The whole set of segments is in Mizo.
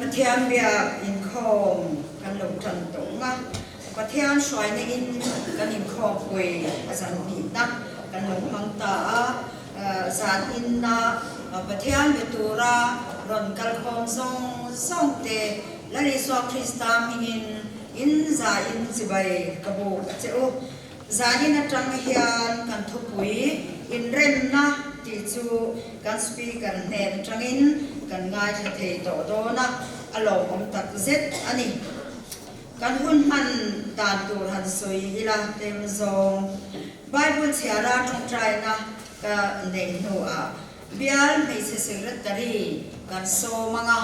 Pathian biak inkhawm kan lo tan tawh nga. Pathian hruaina in kan inkhawmpui a zan hnihna kan lo hmang ta a. Zan inna Pathian be tura rawn kalkhawm zawng zawng te Lal Isua Krista hmingin in zain chibai ka buk a che u. Zanin atang hian kan thupui inremna tih chu kan Speaker hnen atangin kan ngaithla thei tawh dawn a, a lawmawm tak zet a ni. Kan hun hman dan tur han sawi ila tlem zawng. Bible chhiara tawngtaina ka neih hnuah bial hmeichhe secretary kan sawm ang a,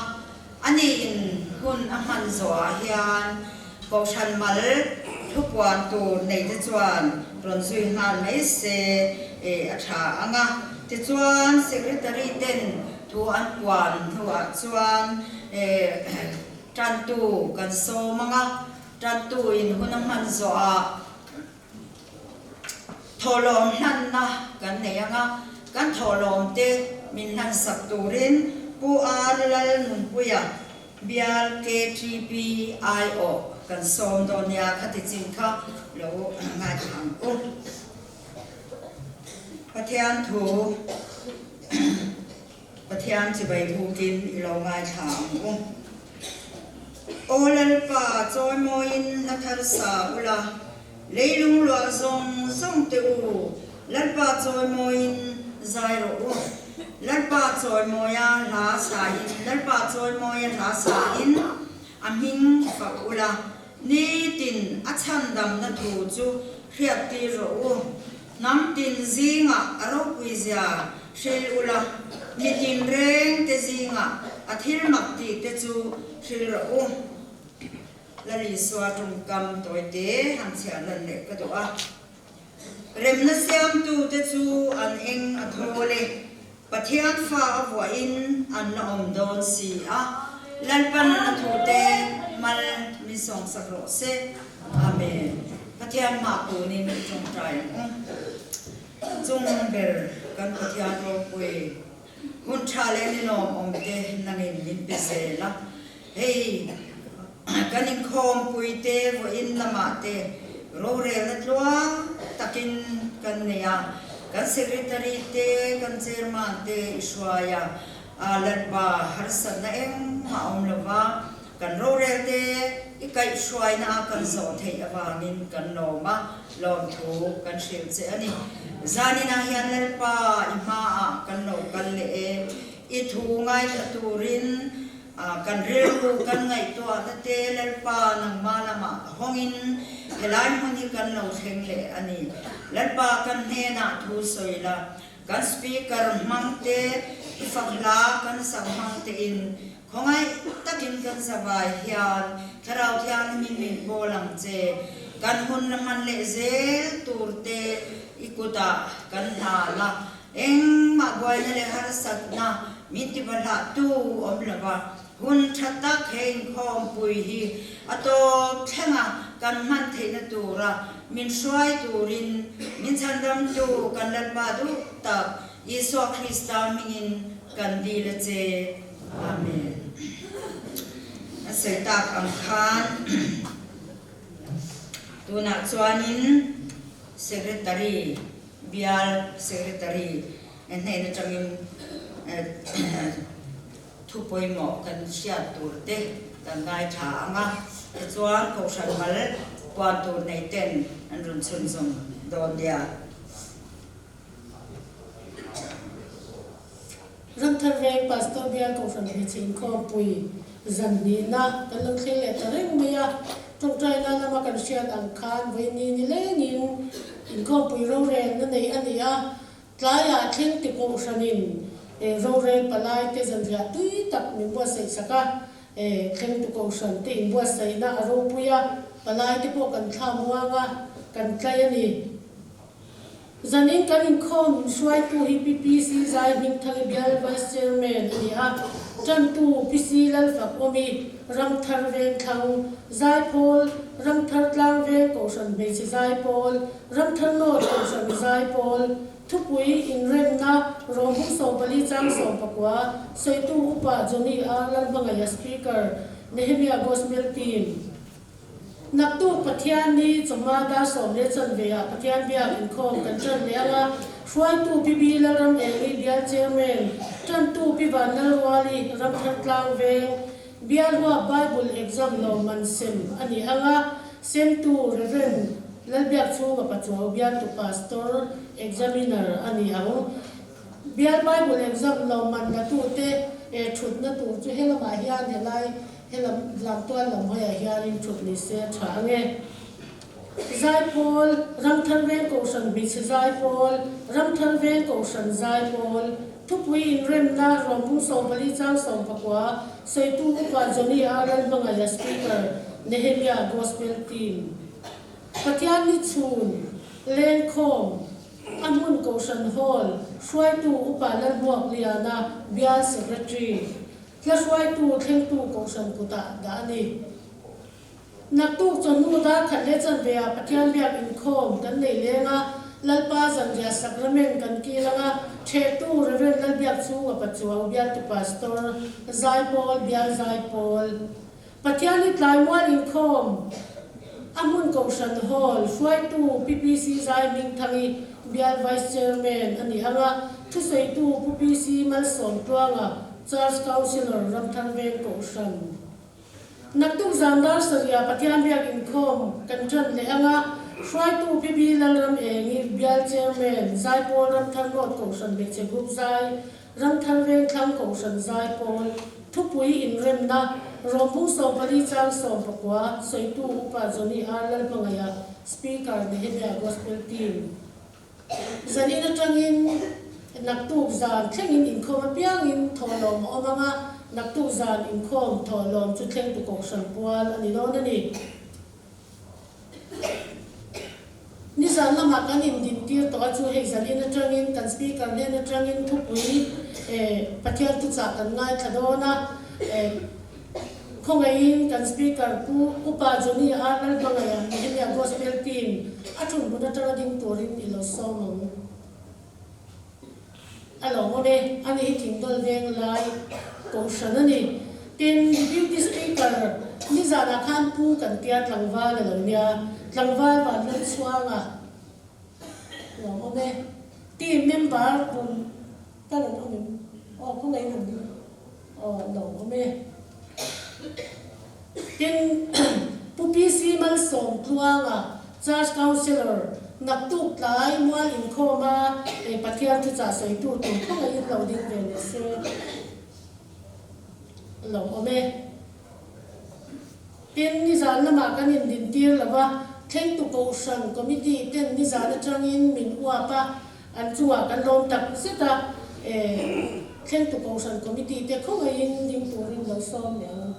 ani in hun a hman zawhah hian Kohhran mal thupuan tur nei te chuan rawn zui nghal mai se a tha ang a. Tichuan secretary ten thu an puan hnuah chuan tantu kan sawm ang a, tantu in hun a hman zawhah Thawhlawm hlanna kan nei ang a, kan thawhlawm te min hlansak turin Pu R Lalnunpuia bial KTP aiawh kan sawm dawn nia khati chin kha lo ngaithla ang u. Pathian thu Pathian chibai bukin i lo ngaithla ang u. Aw Lalpa, chawimawiin hla thar sa ula, leilung luah zawng zawng teh u, Lalpa chawimawiin zai rawh u. Lalpa chawimawia hla sain, Lalpa chawimawia hla sain a hming fak ula, nitin a chhandamna thu chu hriattir rawh u. Hnam tin zingah a ropuizia hril ula, mi tin reng te zingah a thil mak tih te chu hril rawh u. Lal Isua tawngkam tawite han chhiah lan leh ka duh a. Remna siamtu te chu an eng a thawl e, Pathian fa a vuahin an la awm dawn si a, Lalpan a thute mal min sawmsak rawh se. Amen. Pathian mah tunin i tawngtai ang u. Chung ber kan Pathian ropui hun tha leh ninawm awm te nangin min pe zel a. Hei kan inkhawmpui te vawiin lamah te rorelna tluang takin kan nei a, kan Secretary te, kan Chairman te i hruai a, Lalpa harsatna engmah a awm lova, kan rorel te i kaihhruaina a kan zawh theih avangin kan lawm a, lawmthu kan hrilh che a ni. Zaninah hian Lalpa i hmaah kan lo kal leh e, i thu ngaithla turin Kan rilru kan ngaihtuahna te Lalpa nangmah lamah hawngin helai hmun hi kan lo thleng leh a ni. Lalpa kan hnenah thu sawi la, kan speaker hmang te, i fak hla kan sak hmang tein khawngaih takin kan zavai hian Thlarau Thianghlimin min pawl ang che. Kan hun la hman leh zel tur te i kutah kan hlan a. Engmah buaina leh harsatna min tibahlahtu awm lo va, hun tha tak he inkhawmpui hi a tawp thlenga kan hman theihna tura min hruai turin min chhandamtu kan Lalpa duh tak Isua Krista hmingin kan dil a che. Amen. A sawi tak ang khan tunah chuanin Secretary Bial Secretary hnen atangin thu pawimawh kan hriat tur te kan ngai tha ang a, tichuan Kohhran mal puan tur nei ten an rawn chhunzawm dawn nia. Ramthar Veng Pastor Bial Kohhran Hmeichhe Inkhawmpui zan hnihna kan lo thleng leh ta reng mai a, tawngtaina lama kan hriat ang khan vawiini ni lengin inkhawmpui rorelna neih a ni a, tlaiah thleng ti Kohhranin rorel palai te zanriah tui tak min buatsaih sak a, thlengtu Kohhran te inbuatsaihna a ropui a, palai te pawh kan thla muang a, kan tlai a ni. Zanin kan inkhawm hruaitu hi Pi PC Zai Hmingthangi Bial Vice Chairman a ni a, Tantu Pi C Lalfak Awmi, Ramthar Vengthlang, Zaipawl, Ramthar Tlang Veng Kohhran Hmeichhe Zaipawl, Ramthar North Kohhran Zaipawl. Thupui inremna Rawhung 14 chang 19 sawitu Upa Johnny R Lalhmangaiha Speaker Nehemia Gospel Team. Naktuk Pathian ni chawhma dar sawm leh chanve ah Pathian biak inkhawm kan ṭan leh anga hruaitu Pi Bi Lalram Eng-i Bial Chairman, ṭantu Pi Van Lalruali Ramthar Tlang Veng, Bial huap Bible Exam lawmman sem a ni anga semtu Rev. Lalbiakchhunga Pachuau Bialtu Pastor Examiner a ni ang. Bial Bible Exam lawmman latute ṭhutna tur chu helamah hian helai Helam lamtual lam hawihah hianin thut ni se a tha ang e. Zaipawl, Ramthar Veng Kohhran Hmeichhe Zaipawl, Ramthar Veng Kohhran Zaipawl, Thupui Inremna, Ruambung 14 chang 19, Sawitu Upa Johnny R Lalhmangaiha Speaker, Nehemia Gospel Team. Pathian ni chhun, Lengkhawm, A hmun Kohhran Hall, Hruaitu Upa Lalhmuak Liana, Bial Secretary. Hla hruaitu thlengtu kohhran kutah dah a ni. Naktuk chawhnu dar khat leh chanve ah Pathian biak inkhawm kan nei leng a, Lalpa zanriah sakramen kan kil ang a, Thehtu Rev. Lalbiakchhunga Pachuau bialtu Pastor, Zaipawl bial Zaipawl. Pathian hi tlaimual inkhawm a hmun kohhran hall hruaitu Pi PC Zai Hmingthangi bial Vice Chairman a ni ang a, thusawitu Pu PC Malsawmtluanga Church Councillor Ramthar Veng Kohhran. Naktuk zan dar sarihah Pathian biak inkhawm kan ṭan leh ang a, hruaitu Pi B Lalram Engi bial Chairman Zaipawl Ramthar North Kohhran Hmeichhe Group Zai Ramthar Vengthlang Kohhran Zaipawl, Thupui Inremna, Rawmbung 14 chang 19, Sawitu Upa Johnny R Lalhmangaiha, Speaker Nehemia Gospel Team. Zanin atangin naktuk zan thlengin inkhawm apiangin thawhlawm a awm ang a, naktuk zan inkhawm thawhlawm chu thlengtu Kohhran pual a ni dawn a ni. Nizan lamah kan indintir tawh a chu hei zanin atangin kan speaker hnen atangin thupui eh Pathian thuchah kan ngaithla dawn a eh khawngaihin kan speaker Pu Upa Johnny R Lalhmangaiha Nehemia Gospel Team a thun hmun atanga ding turin i lo sawm ang a lo awm e ani hi thingdawl veng lai kohhran a ni. Tin, Deputy Speaker, nizanah khan Pu kan tia tlangval a lo nia, tlangval van lal chhuanga lo awm e. Team member rawn kal an awm em? Aw, khawngaih in an ni. Aw, lo awm e. Tin, Pu PC Malsawmtluanga, Church Councillor, naktuk tlai mual inkhawma Pathian thuchah sawitu tur khawngaih in lo ding ve ni se. Lo awm e. Tin, nizan lamah kan indintir lo va, thlengtu kohhran committee ten nizan atangin min uap a, an chungah kan lawm tak zet a, e, thlengtu kohhran committee te khawngaihin ding turin lo sawm leh ang.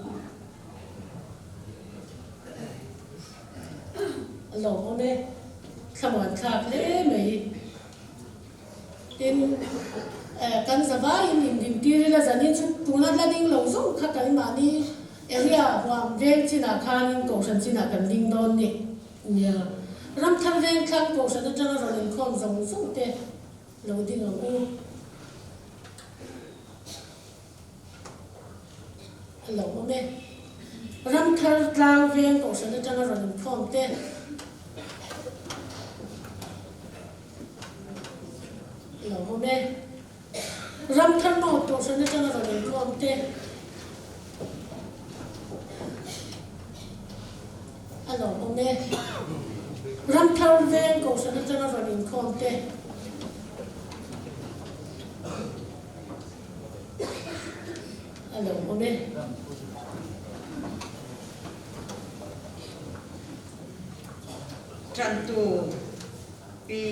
Lo awm e. Thlamuan thlak hle mai. Tin, kan zavaiin indintir ila zanin chu tuna la ding lo zawng kha keimahni area huam veng chinah khanin kohhran chinah kan ding dawn ni nia. Ramthar veng thlang kohhran atanga rawn inkhawm zawng zawng te lo ding ang u. A lo awm e. Ramthar tlang veng kohhran atanga rawn inkhawm te. Lo awm e. Ramthar North Kohhran atanga rawn inkhawm te. A lo awm e. Ramthar Veng Kohhran atanga rawn inkhawm te. A lo awm e. Tantu Pi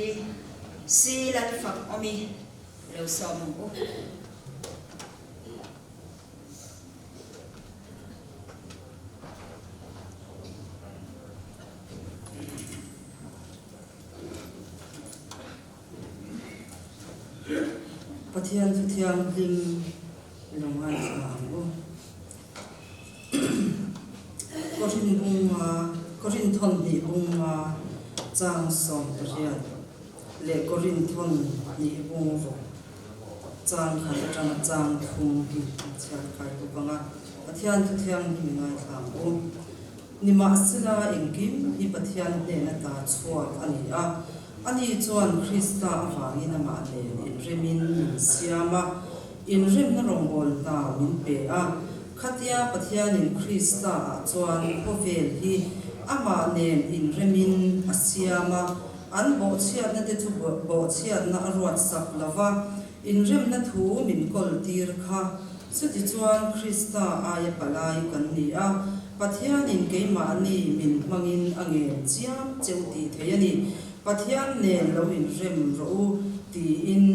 Si Lalfak awmi lo sawm ang u. Pathian thu thianghlim lo ngaithla ang u. Kawhrin bunga, Kawhrin thawnhnih bunga chang 18. leh Korinthon hnih bung rawh. Chang khat atanga chang thum hi an chhiar kai bawk ang a, Pathian thu thianghlim i ngaithla ang u. Nimahsela engkim hi Pathian hnen ata chhuak a ni a, ani chuan Krista avangin amah nen inremin min siam a, inremna rawngbâwl hna min pe a. Khatia Pathianin Krista-ah chuan khawvel hi amah nen inremin a siam a, An bawhchhiatna te chu bawhchhiatna a ruat sak lo va, inremna thu min kawl tir kha. Chutichuan Krista aia palai kan ni a, Pathianin keimahni min hmangin a ngen chiam cheu tih thei a ni. Pathian nen lo inrem rawh u tiin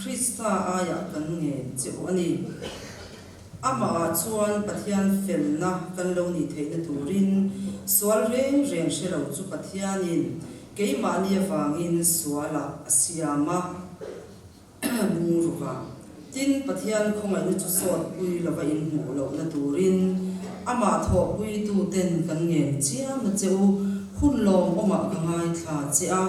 Krista aiah kan ngen cheu a ni. Amahah chuan Pathian felna kan lo nih theihna turin sual reng reng hre lo chu Pathianin keimahni avangin sualah a siam a, bungrukah. Tin, Pathian khawngaihna chu sawtpui lova inhmuh lohna turin amah thawhpuituten kan ngen chiam a che u, hun lawmawmah ka ngaithla che a,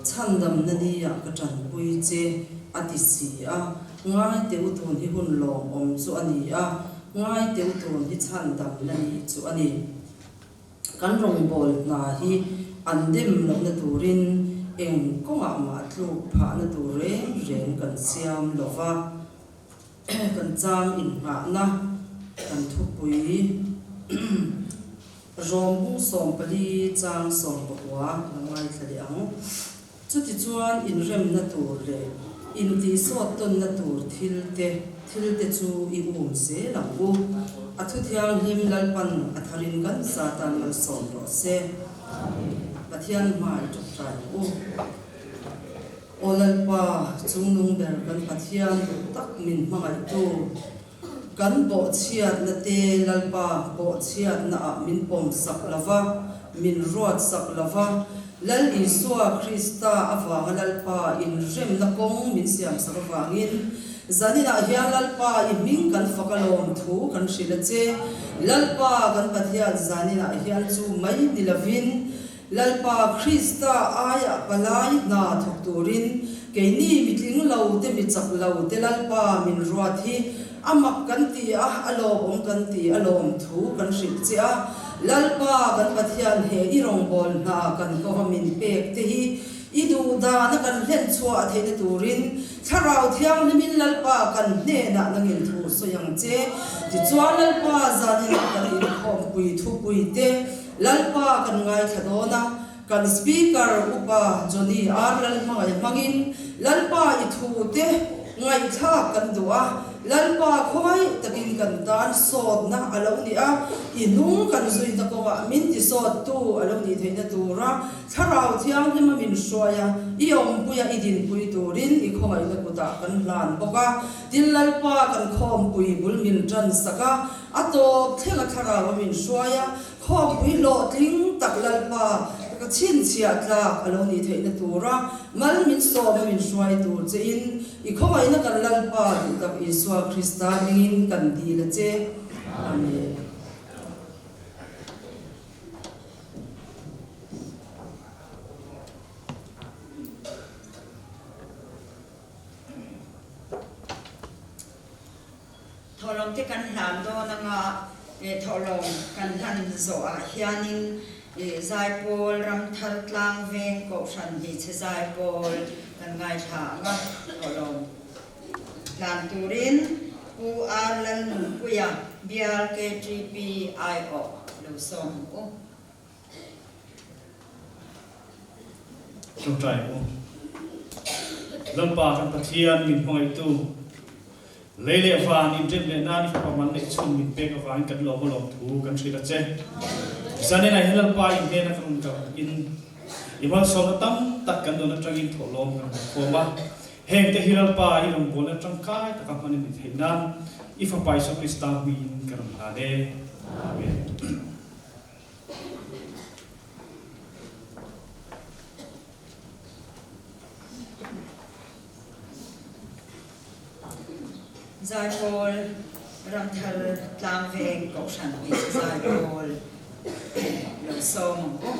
chhandamna niah ka tanpui che, a ti si a. Ngai teu tun hi hun lawmawm chu a ni a, ngai teu tun hi chhan damna ni chu a ni. Kan rawngbâwl hna hi an dem lohna turin eng kawngah mah tluk phahna tur reng reng kan siam lo va, kan chang inngahna kan thupui rawmbung 14 chang 19 lo ngaithla leh ang. Chutichuan inremna tur leh intihsawt tawnna tur thil te thil te chu i um zel ang u. A thu thianghlim Lalpan a tharin kan zatan malsawm rawh se. Pathian hma i tawngtai ang u. Aw Lalpa, chungnung ber kan Pathian duh tak min hmangaihtu, Kan bawhchhiatna te Lalpa bawhchhiatna ah min pawm sak lo va, min ruat sak lo va, Lal Isua Krista avanga Lalpa inremna kawng min siam sak avangin zaninah hian Lalpa i hming kan fak alawm thu kan hrilh a che. Lalpa kan Pathian zaninah hian chu mai ni lovin Lalpa Krista aiah palai hna thawk turin keini mitling lo te mi chak lo te Lalpa min ruat hi a mak kan ti a, a lawmawm kan ti a lawmthu kan hrilh che a. Lalpa kan Pathian he i rawngbâwl hna kan kova min pek te hi i duh dana kan hlen chhuah theihna turin Thlarau Thianghlimin Lalpa kan hnenah nangin thu sawi ang che. Tichuan Lalpa zaninah kan inkhawmpui thupui te Lalpa kan ngaithla dawn a, kan Speaker Upa Johnny R Lalhmangaih hmangin Lalpa i thu te ngaihthlak kan duh a, Lalpa khawngaih takin kan tan sawtna a lo ni a, i hnung kan zuina kawngah min ti sawttu a lo nih theihna tura Thlarau Thianghlima min hruai a, i awmpuia i dinpui turin i khawngaihna kutah kan hlan bawk a, tin Lalpa kan khawmpui bul min tan sak a, A tawp thleng a thlarau a min hruai a, khawmpui hlawhtling tak Lalpa ka chhinchhiah tlak a lo nih theihna tura mal min sawm a min hruai tur che in i khawngaihna kan Lalpa duh tak Isua Krista hmingin kan dil a che. Amen. Thawhlawm te kan hlan dawn anga thawhlawm kan hlan zawhah hianin Zaipawl Ramthar Tlang Veng Kohhran Hmeichhe Zaipawl kan ngaithla ang a, thawhlawm hlan turin Pu R Lalnunpuia Bial KTP aiawh lo sawm ang u. Ṭawngṭai u. Lalpa kan Pathian min hmangaihtu, lei leh van inrem leh nan i fapa man leh chhun min pek avangin kan lawm a lawm thu kan hrilh a che. Zanin ah hian Lalpa in hnena kan rawn kal in i malsawmna tam tak kan dawn aṭangin thawhlawm kan rawn khawm a. Hengte hi Lalpa i rawngbawlna ṭangkai taka hman a ni theih nan i Fapa Isua Krista hmuiin ka rawn hlan e. Amen. Zaipawl Ramthar Tlangveng Kohhran Hmeichhe Zaipawl lo sawm ang u.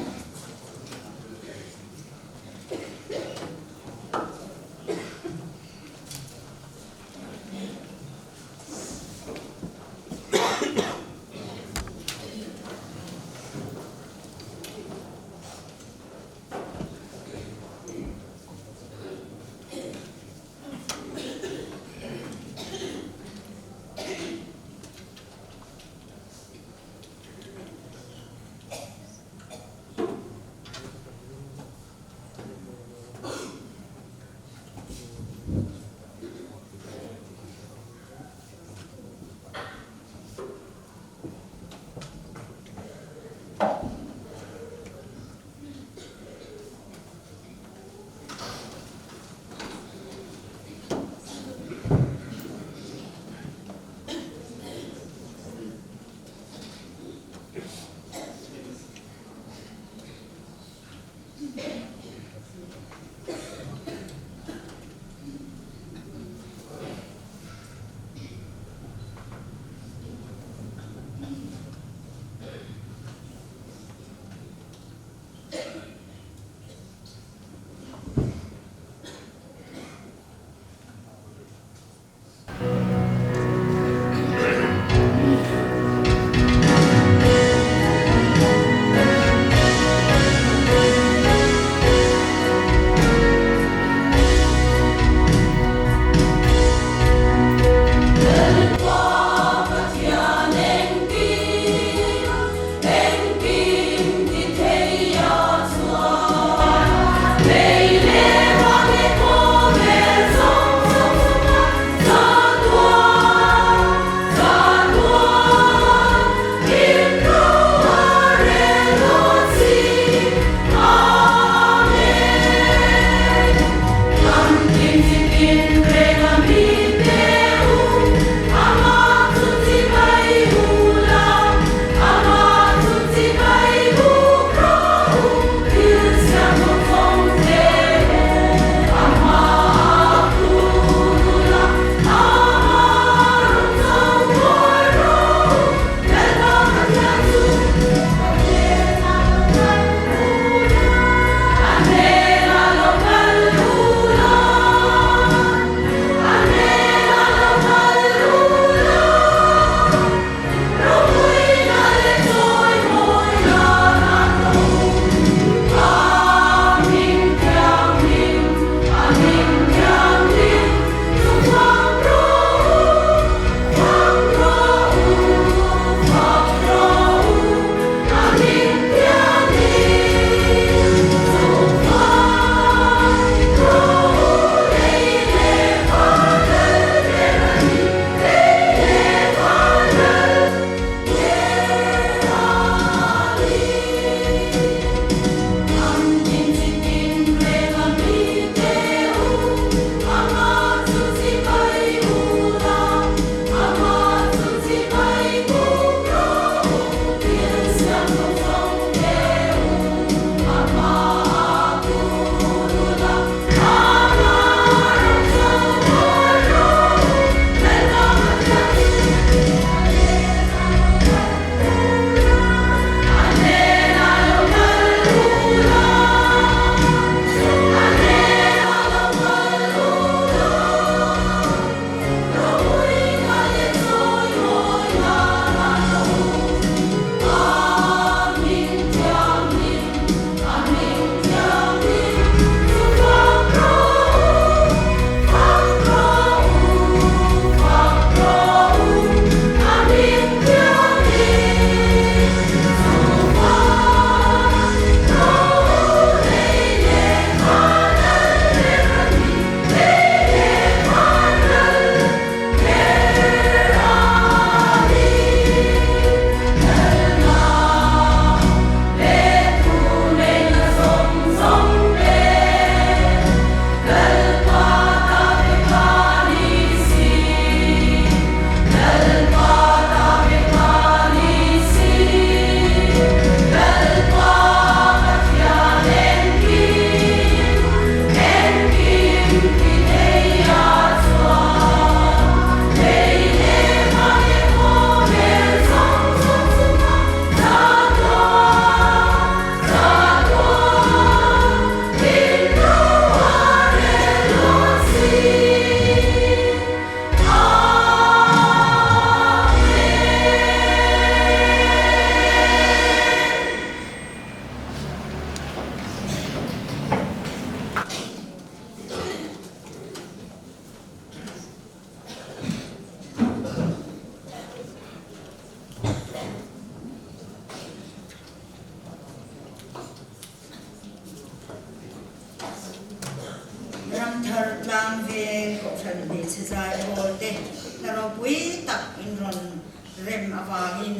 Durtlang Veng Kohhran Hmeichhe Zaipawl te hla ropui tak in rawn rem avangin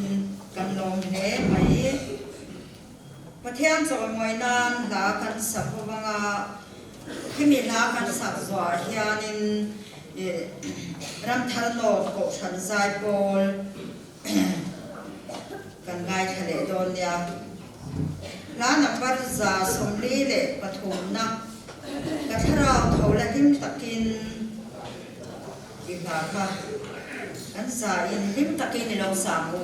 kan lawm hle mai. Pathian chawimawi nan hla kan sak avanga hemi hla kan sak zuah hianin Ramthar North Kohhran Zaipawl kan ngaithla leh dawn nia. Hla number 143 na ka thlarau tho la hlim takin i hla kha kan za in hlim takin i lo sang u.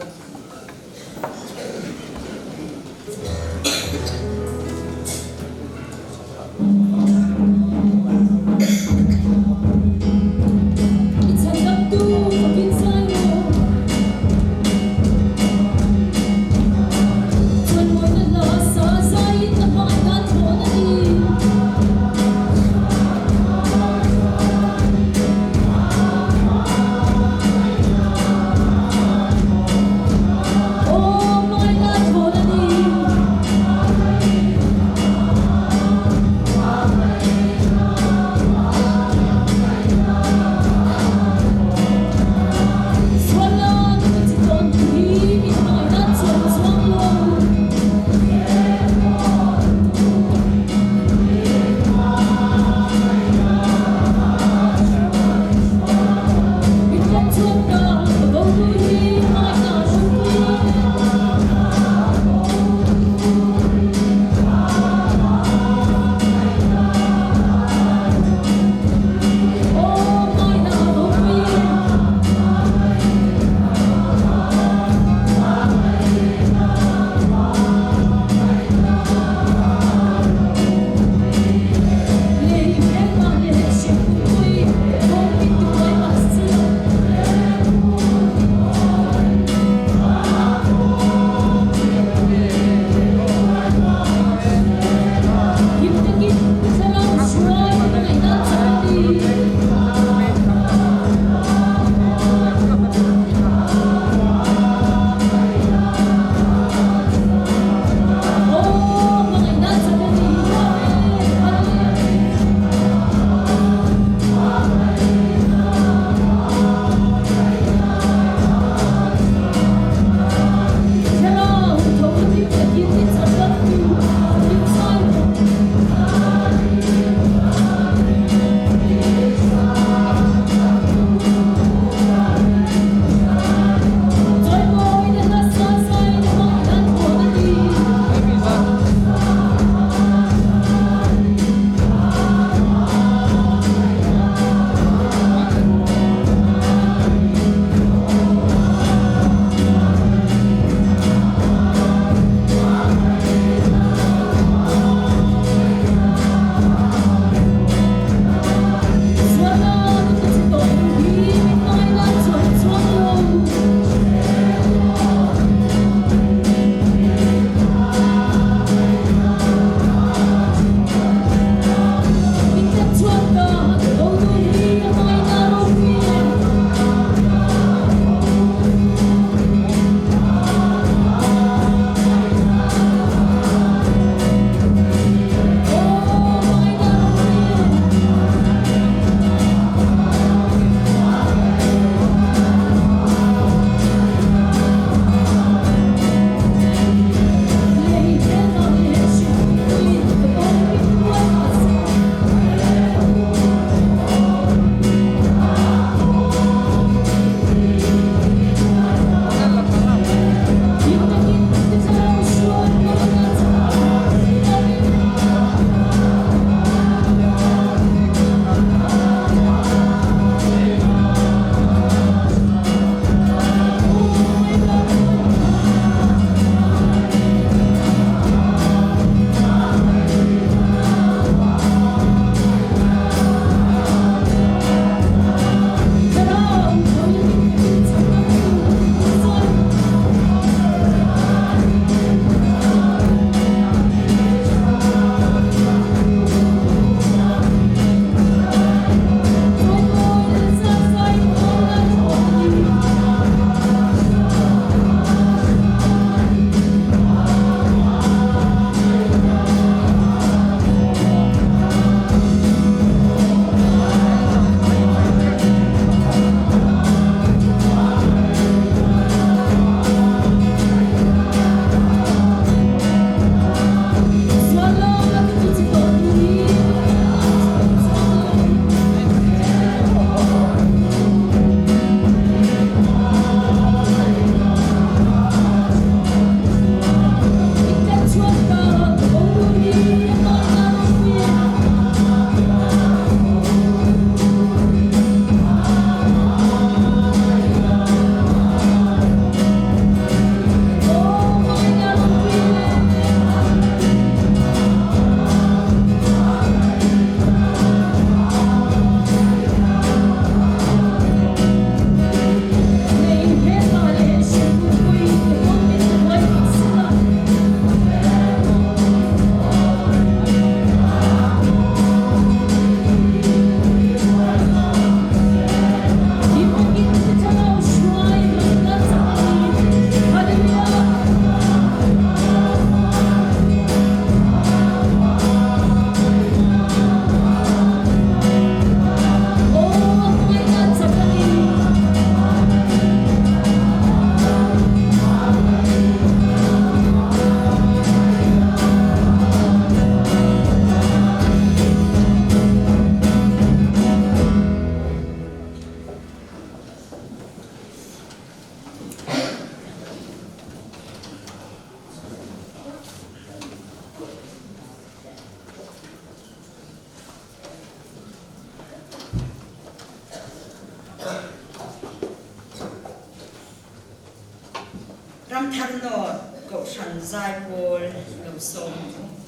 Zaipawl lo sawm ang u.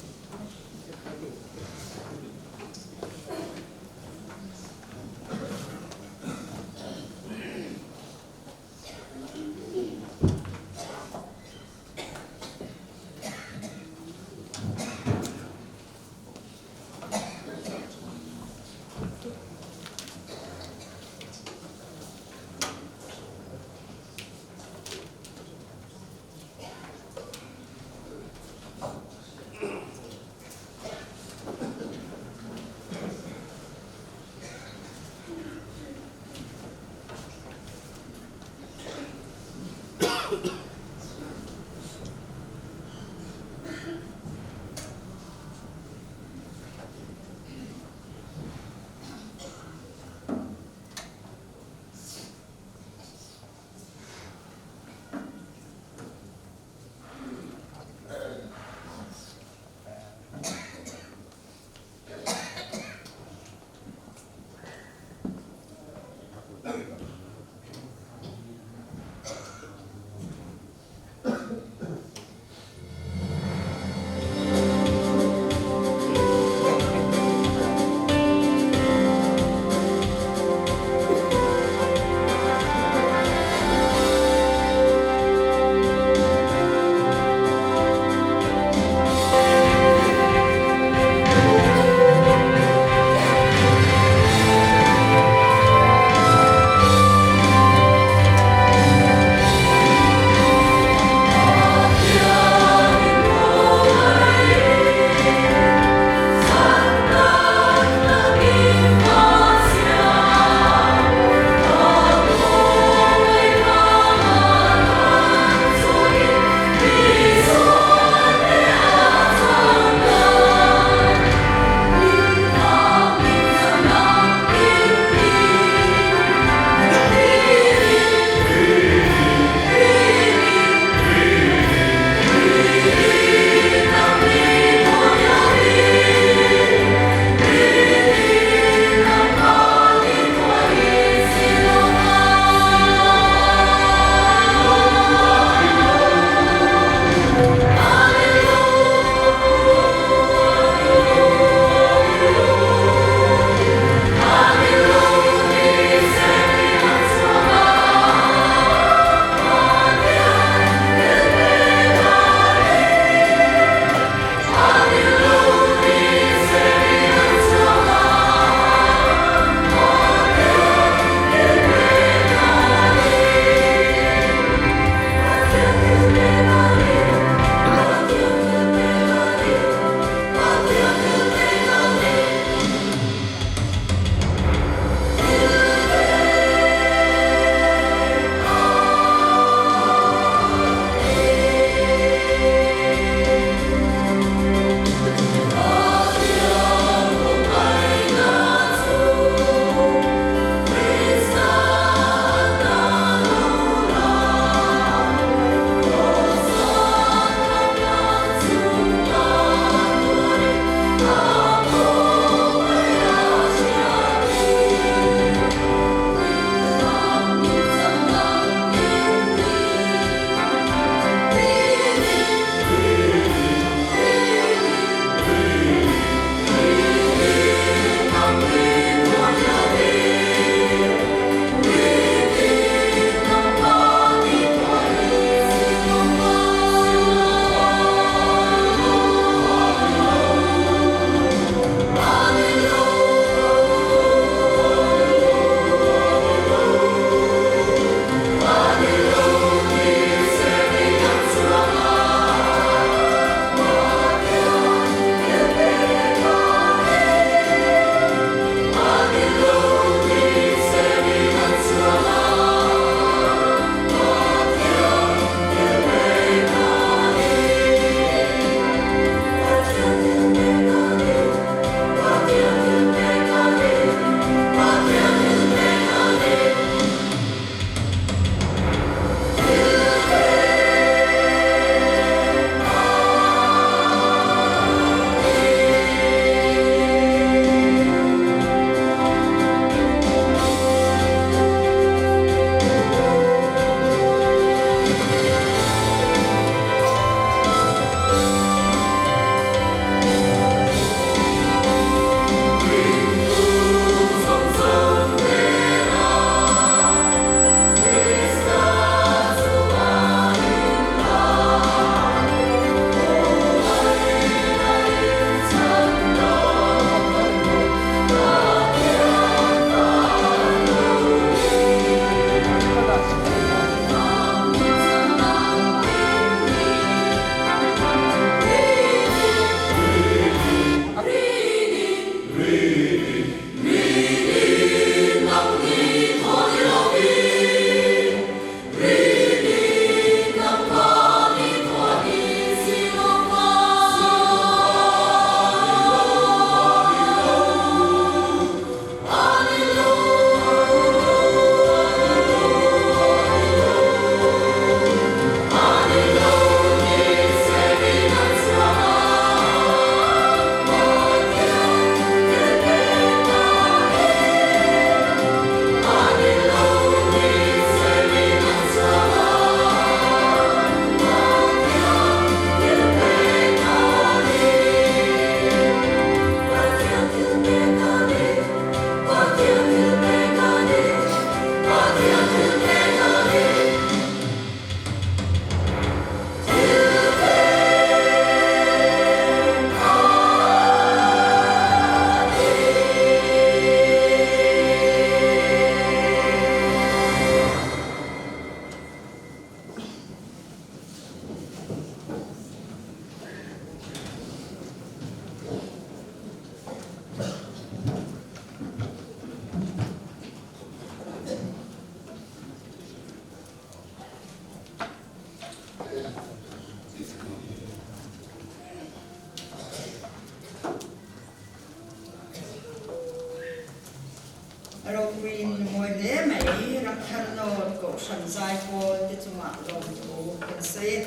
mawi hle mai. Ramthar North Kohhran Zaipawl te chungah lawmthu kan sawi.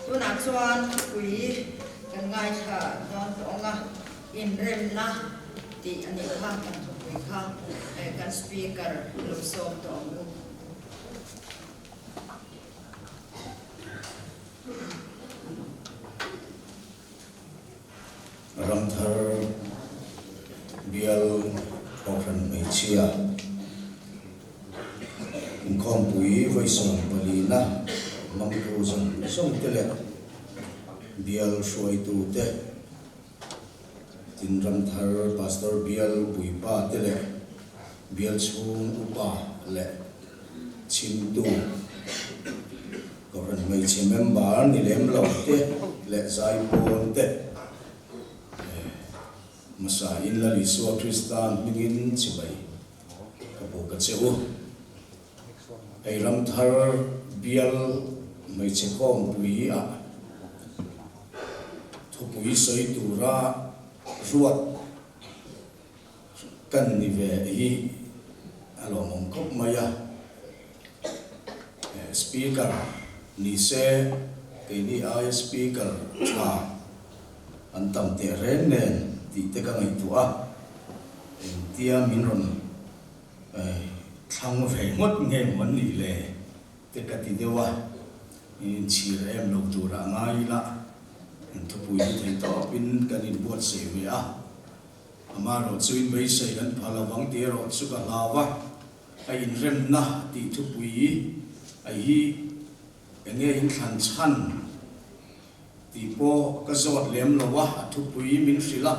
Tunah chuan thupui kan ngaithla dawn tawh ang a, inremna tih a nih kha kan thupui kha kan Speaker lo sawm tawh ang u. Ramthar bial Kohhran hmeichhia inkhawmpui vawi 14na hmangtu zawng zawng te leh bial hruaitu te, tin Ramthar Pastor bial puipa te leh bial chhung upa leh chhimtu Kohhran hmeichhe member ni lem lo te leh zaipawn te hmasa in Lal Isua Krista hmingin chibai ka buk a che u. Hei Ramthar bial hmeichhe khawmpui ah thupui sawi tura ruat Kan ni ve hi a lawmawm khawp mai a, Speaker ni se keini aia Speaker tha an tam teh reng nen tih te ka ngaihtuah a, engtia min rawn thlang ve ngawt nge maw an nih le te ka ti deuh a, inchhir em lo turah ngai ila thupui hi thei tawpin kan inbuatsaih ve a. Amaherawh chu in beisei kan pha lo vang tih erawh chu ka hlau a, a inremna tih thupui a hi eng nge in thlan chhan tih pawh ka zawt lem lo a, a thupui min hrilh a,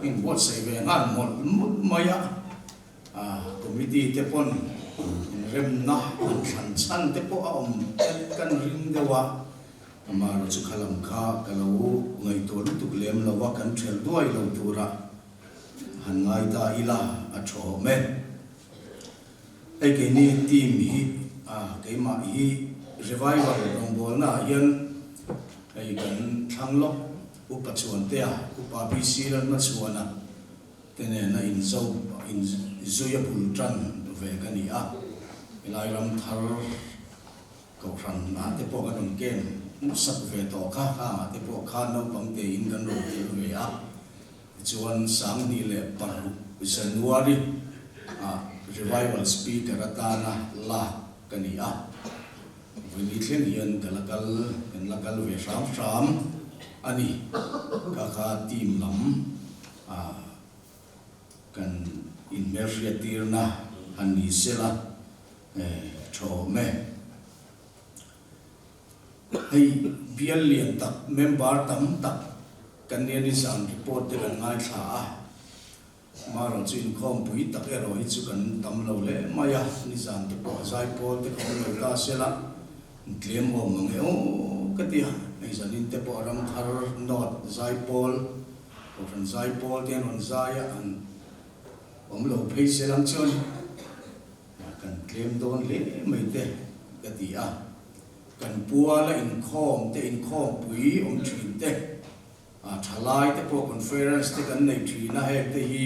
min buatsaih ve nghal mawlh mawlh mai a, committee te pawn inremna an thlan chhan te pawh a awm kan ring deuh a. Amaherawh chu kha lam kha ka lo ngaihtuah lutuk lem lo a, kan ṭhelh duai lo tura han ngai ta ila a ṭha awm e. Hei keini team hi a keimah hi revival rawngbawlna ah hian hei kan thlang lawk Upa Chhuantea, Upa BC Lalhmachhuana te nena inzo inzui a bul ṭan ve ka ni a, helai ram thar Kohhran ah te pawh kan rawn ken sak ve tawh kha, khang ah te pawh khan naupang tein kan rawn tel ve a. Tichuan 2006 January ah Revival Speaker atana lak ka ni a. Vawi thleng hian ka la kal, kan la kal ve hram hram a ni. Kha kha team lam ah kan inhmelhriattirna han ni sela. Tha awm e. Hei bial lian tak member tam tak kan nia nizan report te kan ngaithla a, marawh chu inkhawmpui tak erawh hi chu kan tam lo hle mai a, nizan te pawh zaipawl te kha awm lo ta sela tlem awm ang e aw ka ti a, hei zanin te pawh Ramthar North zaipawl, Kohhran zaipawl te an rawn zai a, an awm lo phei selang chuan. Kan tlem dawn hle mai te ka ti a, kan puala inkhawm te, inkhawmpui awm thin te, thalai te pawh conference te kan nei thin a, heng te hi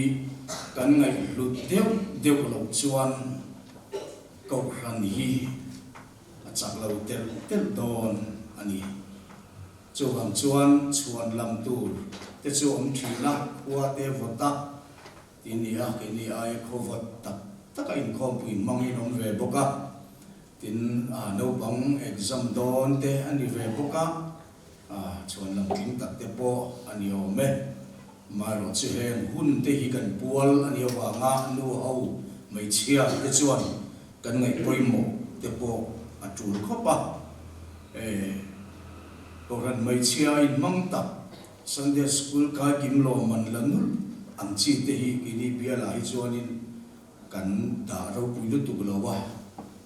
kan ngaihhlut deuh deuh loh chuan Kohhran hi a chak lo telh telh dawn a ni. Chuvang chuan chhuan lam tur te chu awm thin a, khua te vawt a, Ti ni a, keini aia khawvawt tak taka inkhawmpui hmangin awm ve bawk a, tin naupang exam dawn te a ni ve bawk a, chhuan lam tling tak te pawh a ni awm e. Amaherawh chu heng hun te hi kan pual a nih avanga nu ho hmeichhia te chuan kan ngaih pawimawh te pawh a tul khawp a, Kohhran hmeichhia inhmang tak Sunday School kai kim lo man la nulh ang chi te hi keini bialah hi chuanin kan dah ropui lutuk lo a,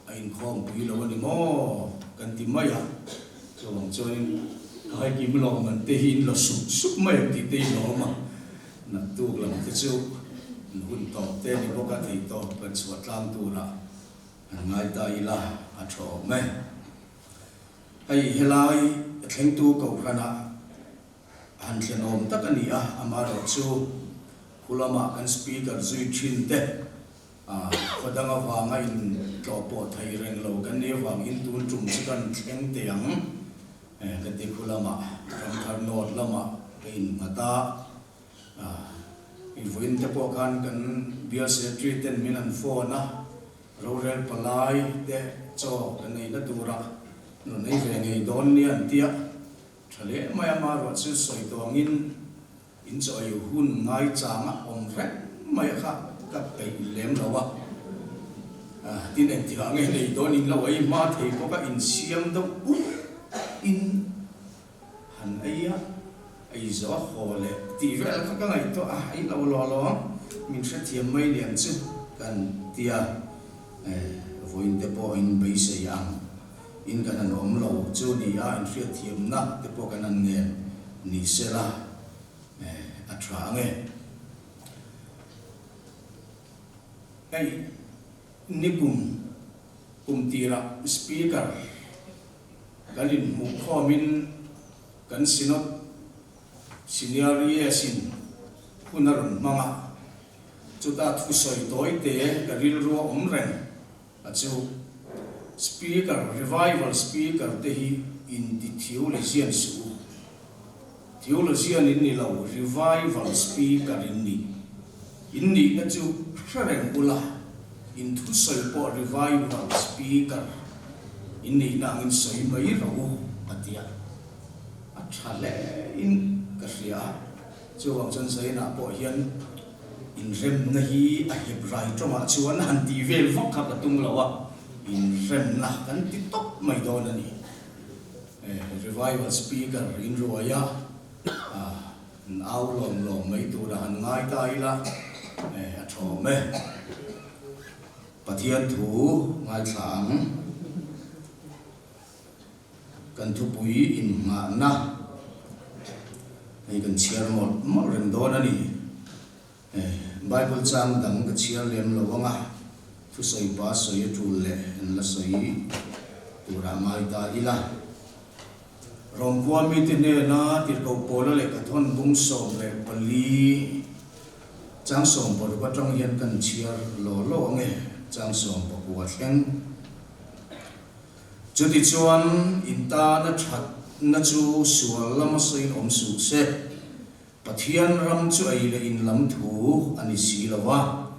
a inkhawm pui lo a ni maw kan ti mai a, chuvang chuanin kai kim lo man te hi in la sup sup mai ang tih te hi lo awm a, naktuk lam te chu hun tawp te ni bawk a thei tawp kan chhuah tlang turah han ngai ta ila a tha awm e. Hei helai thlengtu Kohhranah han thlenawm tak a ni a, amaherawhchu khu lama kan Speaker zui thin te, Khaw dang avanga in tlawh pawh thei reng lo kan nih avangin tun tum chu kan thleng teh ang. Ka ti khu lamah Ramthar North lamah ka innghat a. Vawiin te pawh khan kan Bial Secretary ten min an phone a, rorel palai te chaw kan ei na tura rawn ei ve ngei dawn nia an tia. Tha leh mai a, maruah chu sawi tawngin In chaw ei hun ngaichang a awm reng mai a kha ka peih lem lo a, tin engtikah nge nei dawn in lo ei hma thei bawk a, insiam deuh ut in han ei a, ei zawh a haw leh tih vel kha ka ngaihtuah a, ei lo law law ang, min hrethiam mai lian chu kan tia, vawiin te pawh in beisei ang. In kan han awm lo chu ni a, inhriatthiamna te pawh kan han ngen ni se la, a tha ang e. Hei nikum kum tirah Speaker kan inhmuh khawmin kan Synod Senior ES in hun a rawn hmang a, chuta thusawi tawite ka rilru a awm reng. A chu Speaker, Revival Speaker te hi inti theologian suh u. Theologian in ni lo, Revival Speaker in ni. In nihna chu hre reng ula, in thusawi pawh Revival Speaker in nihna angin sawi mai rawh u, a ti a. A tha hle in ka hria a. Chuvang chuan Zainah pawh hian inremna hi a hep rai tawngah chuan han tih vel vak kha ka tum lo a, inremna kan ti tawp mai dawn a ni. Revival speaker inruai a, an au lawm lawm mai tura han ngai ta ila, a thawm e. Pathian thu ngaithla ang. Kan thupui inngahna hei kan chhiar mawlh mawlh reng dawn a ni. Bible chang dang ka chhiar lem lo ang a, thusawi pa sawi a tul leh an la sawi turah ngai ta ila. Rom khua mite hnena tirhkoh Paula lehkha thawn bung 14 chang 16 atang hian kan chhiar law law ang e, chang 19 thleng. Chutichuan, in tana thatna chu sual lama sawiin awm suh se, Pathian ram chu ei leh in lam thu a ni si lo a,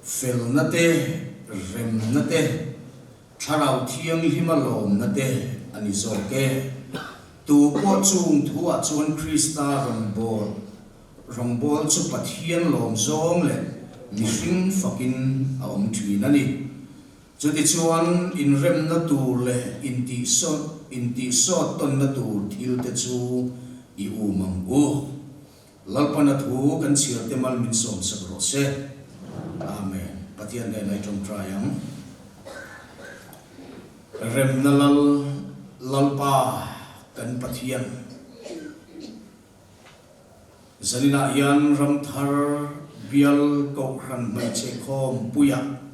felna te, remna te, Thlarau Thianghlima lawmna te a ni zawk e. Tu pawh chung thuah chuan Krista rawn bawl, rawngbâwl chu Pathian lawm zawng leh mihring fakin a awm thin a ni. Chutichuan, inremna tur leh intihsawt intihsawt tawnna tur thilte chu i um ang u. Lalpana thu kan chhiarte mal min sawmsak rawh se. Amen. Pathian hnenah i tawngtai ang. Remna Lal, Lalpa kan Pathian. Zaninah hian Ramthar Bial Kohhran Hmeichhe Khawmpuia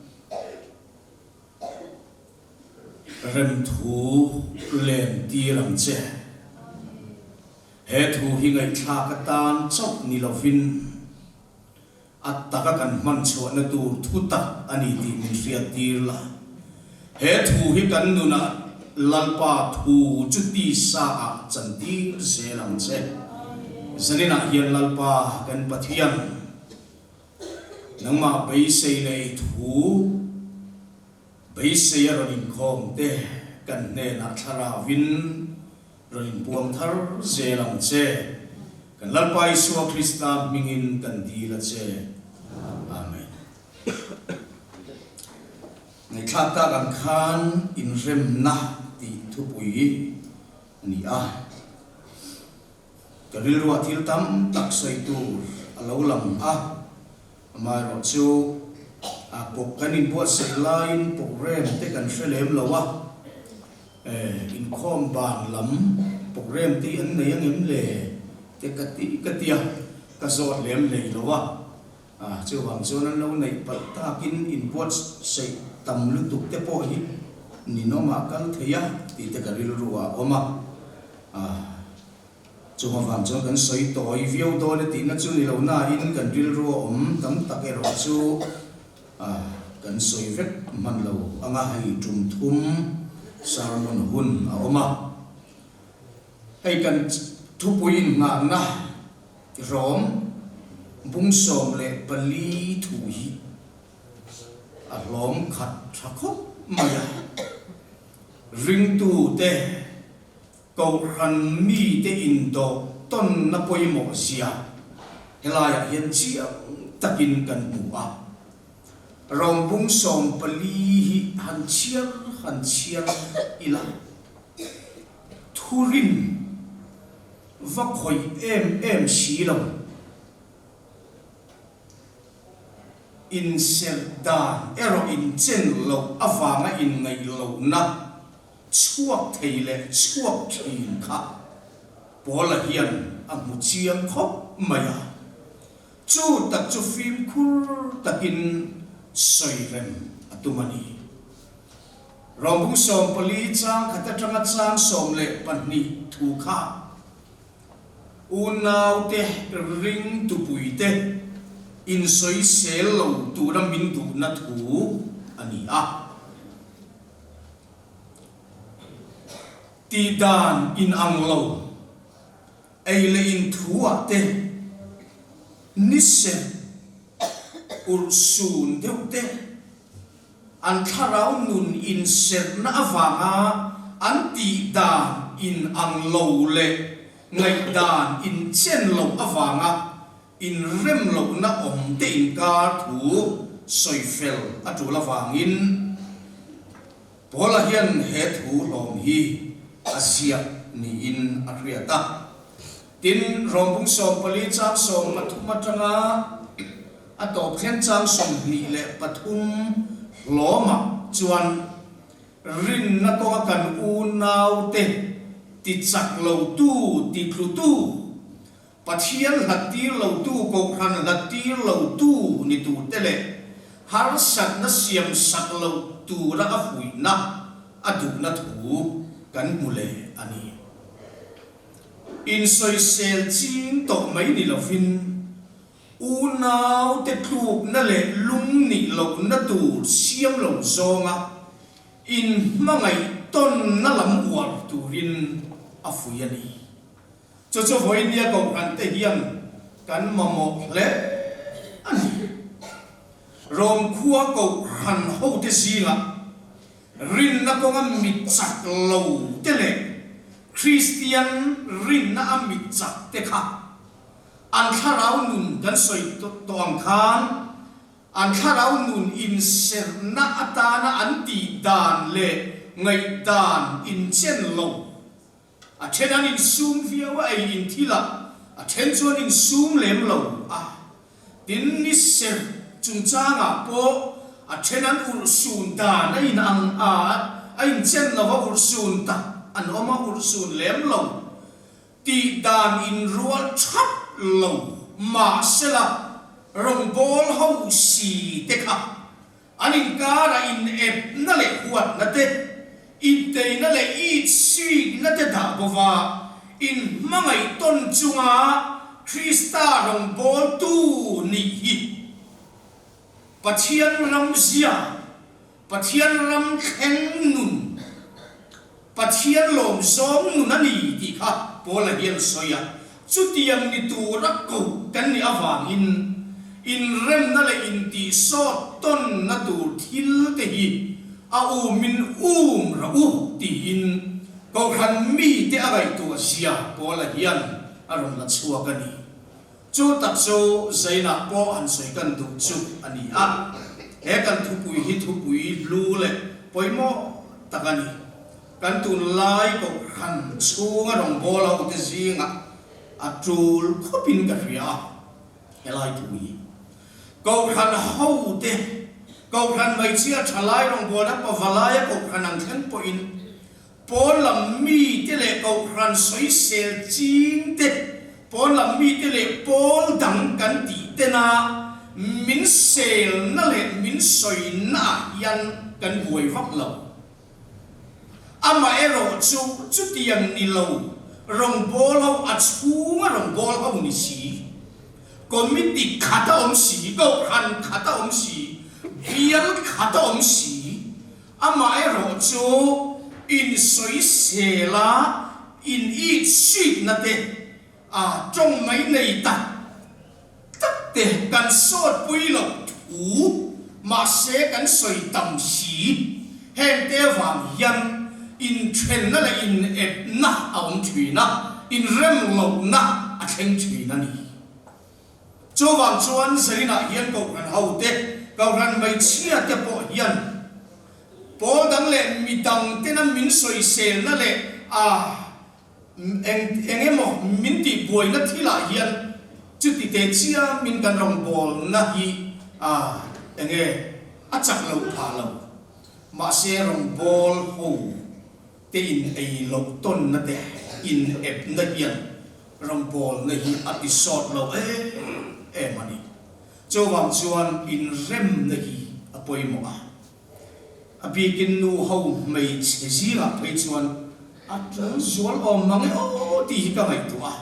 remthu len tir ang che. He thu hi ngaihthlak atan chauh ni lovin a taka kan hman chhuahna tur thu tak a ni tih min hriat tir la. He thu hi kan nunah Lalpa thu chu tisa ah chantir zel ang che. Zaninah hian Lalpa kan Pathian, nangmah beisei leh i thu beisei a rawn inkhawm te kan hnenah thlarauvin Rawn inpuang thar zel ang che. Kan Lalpa Isua Krista hmingin kan dil a che. Amen. Ngaihthlak tak ang khan inremna tih thupui a ni a. Ka rilruah thil tam tak sawi tur a lo lang a, amaherawh chu a pawk kan inbuatsaih laiin program te kan hre lem lo a. Inkhawm ban lam program te hi an nei ang em le te ka ti ka tia, ka zawt lem hlei lo a, chuvang chuan an lo neih palh takin inbuatsaih tam lutuk te pawh hi ninawmah kal thei a tih te ka rilru ah a awm a, chung avang chuan kan sawi tawi viau dawn e tihna chu ni lo nain kan rilru a awm tam tak erawh chu. Kan sawi vek hman lo anga hei tum thum sermon hun a awm a. Hei kan thupui inngahna rawm bung 14 thu hi a hlawm khat tha khawp mai a. Ringtute Kohhran mite indawh tawnna pawimawh zia helaiah hian chiang takin kan hmu a. Rawmbung 14 hi han chhiar han chhiar ila, thurin va khawih em em si lo, inserh dan erawh inchen loh avanga inngaih lohna Chhuak thei leh chhuak thin kha Paula hian a hmu chiang khawp mai a, chu tak chu fimkhur takin sawi rem a tum a ni. Rawmbung 14 chang khat atanga chang 12 thu kha Unaute ring tupuite insawisel lo tura min duhna thu a ni a. Tih dan in ang lo, ei leh in thu ah te, ni serh urh sun deuh te, an thlarau nun in serhna avanga an tih dan in ang lo leh ngaihdan in chen loh avanga Inrem lohna awm te inkar thu sawi fel a tul avangin Paula hian he thu hlawm hi a ziak niin a hriat a. Tin, Rawmbung 14 chang 13 atanga a tawp thleng chang 23 hlawmah chuan rinna kawnga kan unaute tichak lotu, titlutu, Pathian hlattir lotu, Kohhran hlattir lotu ni turte leh harsatna siam sak loh tura a fuihna, a duhna thu kan hmu leh a ni. Insawisel ching tawh mai ni lovin, unaute tlukna leh lung nih lohna tur siam lo zawnga inhmangaih tawnna lam uar turin a fuih a ni. Chu chu vawinia Kohhran te hian kan mamawh hle a ni. Rom khua Kohhran hote zingah rinna kawnga mit chak lo te leh Kristian rinna a mit chak te kha an thlarau nun kan sawi tawh ang khan an thlarau nun inserhna atana an tih dan leh ngaihdan inchen lo A then an insum viau a, ei in thil a, a then chuan insum lem lo a. Tin, ni serh chungchangah pawh a then an urhsun dan a in ang a, a inchen lo a, urhsun tak an awm a, urhsun lem lo tih dan inrual thap lo mahsela rawngbawl ho si te kha An inkarah inepna leh huatna te, inteina leh itsikna te dah bova inhmangaih tawn chunga Krista rawngbawltu nih hi Pathian ram zia, Pathian ram thleng nun, Pathian lawmzawm nun a ni tih kha Paula hian sawi a, chutiang ni tura koh kan nih avangin inremna leh intihsawt tawnna tur thil te hi a umin um rawh u tiin Kohhran mite a ngaihtuah zia Paula hian a rawn la chhuak a ni. Chu tak chu Zainah pawh han sawi kan duh chu a ni a, he kan thupui hi thupui hlu leh pawimawh tak a ni. Kan tunlai Kohhran chhunga rawngbâwl hote zingah a tul khawpin ka hria a, helai thu hi Kohhran hote, Kohhran hmeichhia thalai rawngbâwlna pavalaia Kohhran ang thleng pawhin Pawn lam mite leh Kohhran sawisel ching te, pawn lam mite leh pawl dang kan tih tena min selna leh min sawina ah hian kan buai vak lo. Amaherawh chu chutiang ni lo, rawngbâwl ho a chhunga rawngbâwl ho ni si, committee khat a awm si, Kohhran khat a awm si, Bial khat a awm si. Amaherawhchu insawisel a in it-sitna te a tawng mai nei tak tak te kan sawtpui loh thu mahse kan sawi tam si. Heng te avang hian inthenna leh inepna a awm thin a, inrem lohna a thleng thin a ni. Chuvang chuan Zainah hian Kohhran hote, Kohhran hmeichhia te pawh hian pawl dang leh mi dang tena min sawiselna leh a eng eng emaw min tihbuaina thilah hian chuti teh chiam in kan rawngbawlna hi a enge a chak loh phah lo. Mahse rawngbâwl ho te in ei loh tawnna te in epna hian rawngbâwlna hi a ti sâwt lo em em a ni. Chuvang chuan inremna hi a pawimawh a. A bikin nu ho hmeichhe zingah phei chuan a ṭul zual awm mang e aw tih hi ka ngaihtuah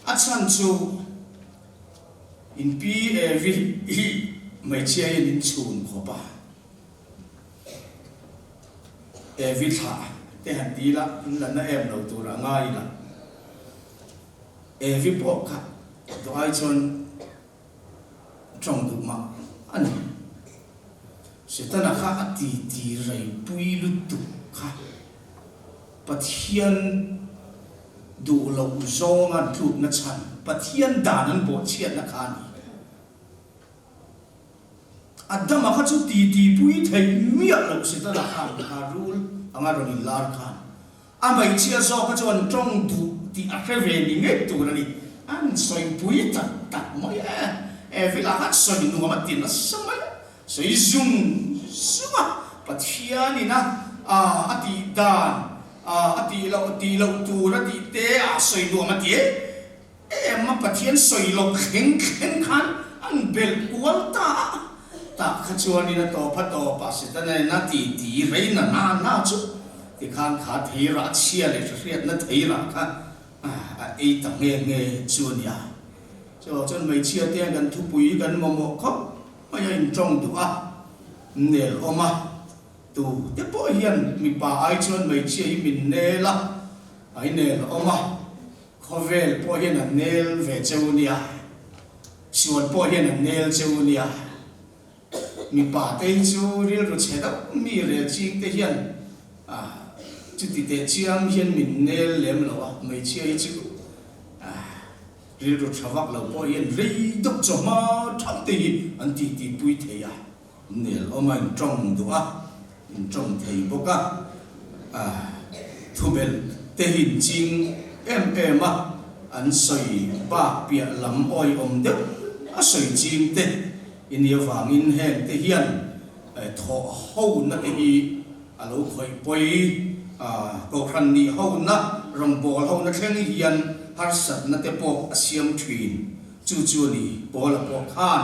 a. A chhan chu in pi Evi hi hmeichhia hian in chhun khawp a. Evi thlah te han ti ila in la na em lo tur a ngai ila. Evi pawh kha duh ai chuan tawng duh mah a ni. Setana kha a ti ti rei pui lutuk kha Pathian duh loh zawnga an tlukna chhan Pathian dan an bawhchhiatna kha a ni. Adama kha chu titi pui theih miah loh Setana khan kha rul anga rawn inlar khan a hmeichhia zawk kha chu an tawng duh tih a hre ve ni ngei tur a ni. An sawi pui tak tak mai e. Evil-a khan sawi nuam a ti nasa mai a, sawi zung zung a, Pathianin a a tih dan a tih loh tih loh tur a tih te a sawi nuam a ti e. Em a Pathian sawi loh thleng thleng khan an belh kual ta a, tah kha chuanin a tawp a tawp a Setana in a ti ti rei na na na chu tikhan kha theirah chhia leh hriatna theirah kha a ei ta nghe nghe chu a nia. Chuvang chuan hmeichhia te hian kan thupui kan mamawh khawp mai a intawng duh a, nel awm a, tu te pawh hian mipa ai chuan hmeichhia hi min nel a, a inel awm a. Khawvel pawh hian an nel ve cheu nia, sual pawh hian an nel cheu nia. Mipa te hi chu rilru chhe deuh mi rel ching te hian chuti teh chiang hian min nel lem lo a, hmeichhia hi chu rilru tha vak lo pawh hian rei deuh chawhma thap te hi an tih tih pui thei a. Nel awm a intawng duh a, intawng thei bawk a, thubelh te hi inching em em a, an sawi bak piah lam awihawm deuh a sawi ching te i nih avangin heng te hian thawh hona te hi a lo khawih pawi a, Kohhran nih hona, rawngbâwl hona thleng hian harsatna te pawh a siam thin. Chu chu a ni, Paula pawh khan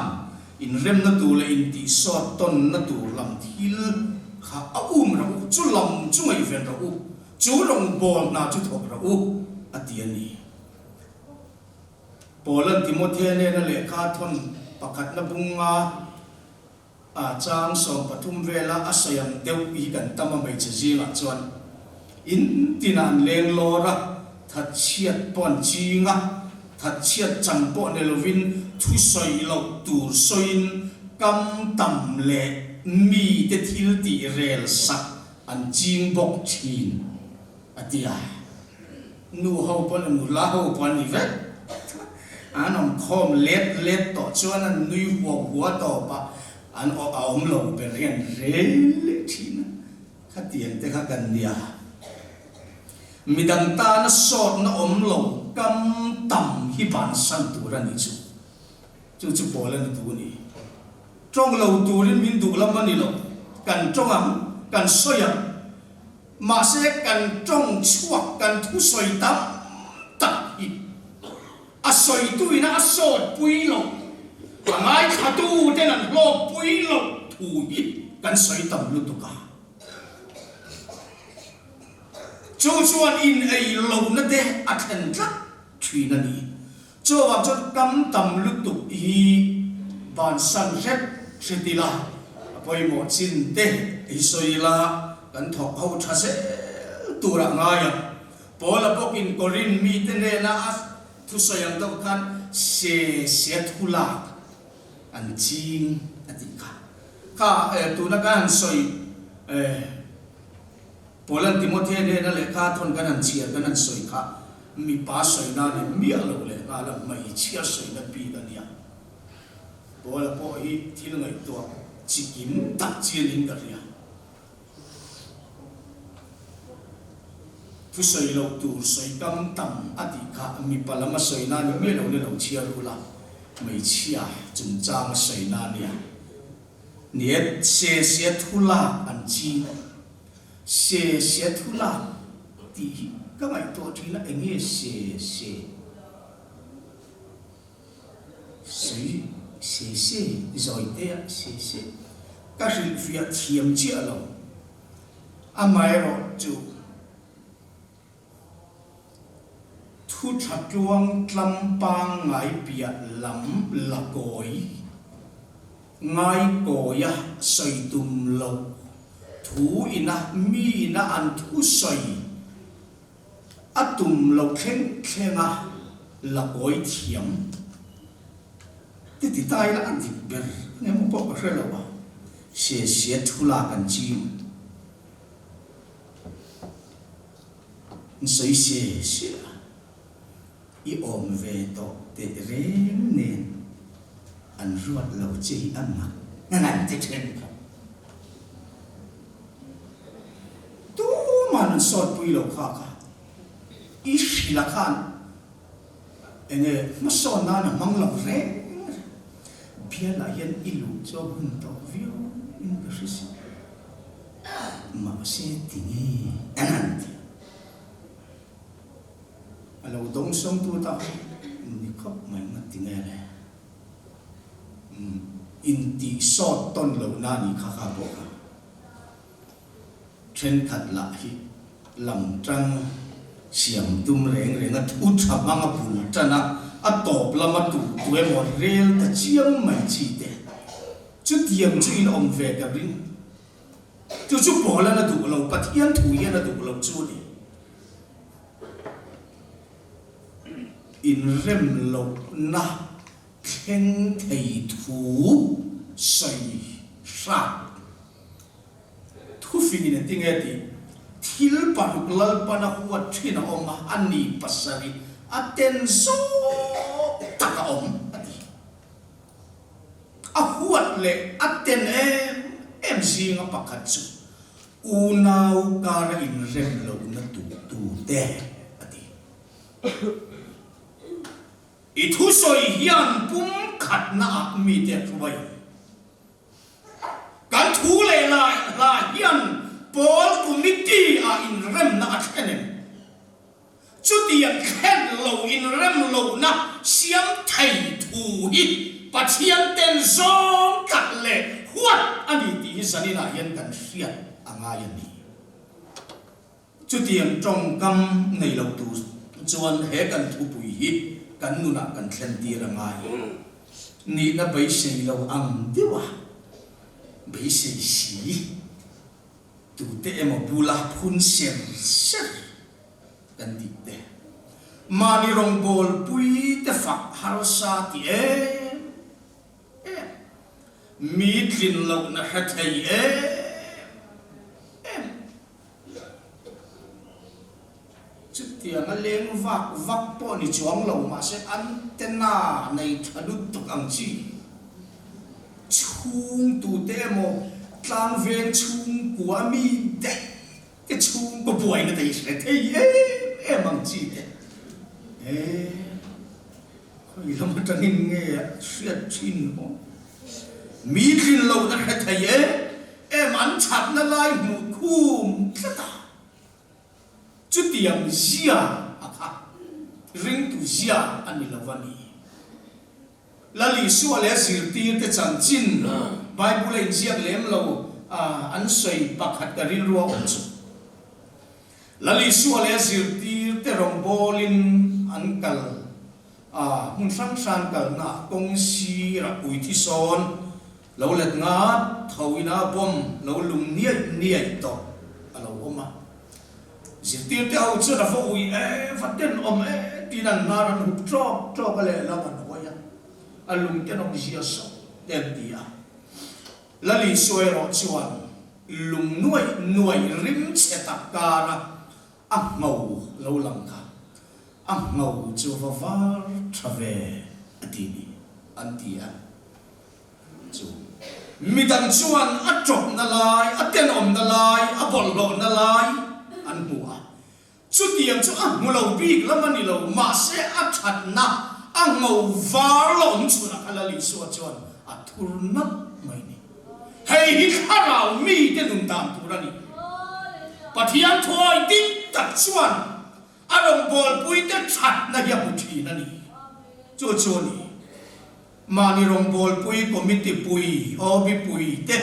Inremna tur leh intihsawt tawnna tur lam thil kha a um rawh u, chu lam chu ngaihven rawh u, chu rawngbâwl hna chu thawk rawh u, a ti a ni. Paula'n Timothea nena lehkha thawn pakhatna bunga a chang 13 vela a sawi ang deuh hi kan tam a hmeichhe zingah chuan in tinah an leng lawr a, thatchhiat pawh an ching a, Thatchhiat chang pawh ni lovin thusawi loh tur sawiin kam tam leh mite thil tih rel sak an ching bawk thin, a ti a. Nu ho pawn a nula ho pawh an ni vek. An awm khawm let let tawh chuan an nui huau hua tawp a, an aw a awm lo ber hi an rel leh thin a. Khatiang te kha kan nia. Midang tana sawtna awm lo kam tam hi bansan tur a nih chu. Chu chu pawl a ni duh a ni. Tawng lo turin min duh lam a ni lo. Kan tawng ang, kan sawi ang. Mahse kan tawng chhuak, kan thusawi tam tak hi a sawituina a sawtpui lo, a ngaithlatuten an hlawkpui loh thu hi kan sawi tam lutuk a. Chu chuan in ei lohna te a thlen tlat thin a ni. Chuvang chuan kam tam lutuk hi bansan hret hret ila. pawimawh chin te i sawi ila kan thawk ho tha zel turah ngai ang. Paula bawkin Korin mite hnena a thusawi ang deuh khan se se thu lak an ching a tih kha. Kha tuna kan han sawi Paula'n Timothea hnena lehkha thawn kan han chhiar kan han sawi kha mipa sawina ni miah lo lehnghal a hmeichhia sawina bik a nia. Paula pawh hi thil ngaihtuah chi kim tak chi a niin ka hria. Thusawi loh tur sawi kam tam a tih kha mipa lam a sawina ni miah lo ni lo chhiar ula hmeichhia chungchang a sawina a nia. Ni e, se se thu lak an ching. Se se thu lak tih hi ka ngaihtuah thin a, eng nge se se sawi se se zawi te a se se ka hrilhfiah thiam chiah lo. Amaherawh chu. Thu tha tluang tlam pangngai piah lam la kawi, ngai kawia sawi tum loh thu ina mi ina an thu sawi a tum loh thleng thlenga la kawi thiam ti ti ta ila a dik ber engemaw pawh ka hre lo a, sia sia thu lak an ching. N sawi se se a, i awm ve tawh teh reng nen an ruat lo che hi a mak an ti then kha. Tuman an sawtpui lo kha kha i hrilh a khan enge hmasawn nan a hmang lo reng reng. Bialah hian i luh chu a hun tawh viau in ka hre si. Mahse ti nge an han ti? A lo dawng sawmtu ta ni khawp mai mat ti nge le? Intih sawt tawn lohna ni kha kha pawh kha thenkhat lah hi lam tang siam tum reng reng a thu tha hmang a bul tan a, a tawp lama tu tu emaw rel ta chiam mai chi te. Chutiang chu in awm ve ka ring. Chu chu Paula'n a duh lo, Pathian thu hian a duh lo chu a ni. Inrem lohna thleng thei thu sawi hrat. Thufingin a ti nge tih? Thil paruk Lalpana huat thin a awm a, a ni pasarih a ten zawk tak a awm a ti. A huat leh a ten em em zinga pakhat chu unau kara inrem lohna tu tute a ti. I thusawi hian pum khatna ah mite a hruai ang. Kan thu leh lai hla hian pawl committee ah inremna a thlen em? Chutiang thlen lo inrem lohna siam thei thu hi Pathian ten zawng tak leh huat a ni tih hi zaninah hian kan hriat a ngai a ni. Chutiang tawngkam nei lo tur chuan he kan thupui hi kan nunah kan thlen tir a ngai. Nihna beisei lo ang deuh a beisei si. Tute emaw bula phun ser ser kan tih te, mahni rawngbawlpui te fak harsa ti em em, mi tlin lohna hre thei em em. Chutianga leng vak vak pawh ni chuang lo mahse antenna nei tha lutuk ang chi chhung tute emaw tlangveng chhungkua mi daih te chhungkaw buaina te hi hre thei em em ang chi te e khawi lam atangin nge a hriat thin aw mi tlin lohna hre thei em em an chhatna lai hmuh khum tlat a. Chutiang zia a kha ringtu zia a ni lo a ni. Lal Isua leh a zirtirte chanchin Bible a inziak lem lo a an sawi pakhat ka rilru a awm chu. Lal Isua leh a zirtirte rawngbawlin an kal a, hmun hrang hrang kalnaah kawng sirah puithisawn. Lo let ngat tho ina bomb lo lung niaih niaih tawh a lo awm a. Zirtirte ho chuan a va ui e, va tenawm e tiin an hnar an hup ṭawk ṭawk a lehlam an hawi a, a lung tenawm zia sawt te an ti a. Lali sawi erawh chuan lung nuaih nuaih rim chhe tak kara a ngho lo lang kha a ngho chu va var tha ve a ti ni an ti a. Chu midang chuan a tawpna lai, a tenawmna lai, a bawlhhlawhna lai an hmu a. Chutiang chu a hmu lo bik lam a ni lo, mahse a thatna, a ngo var la awm chhunah kha Lal Isua chuan a thur nalh mai ni. Hei hi thlarau mite nun dan tur a ni. Pathian thuawi dik tak chuan a rawngbawlpuite thatna hi a hmu thin a ni. Chu chu a ni. Mahni rawngbawlpui committee pui, OB pui te,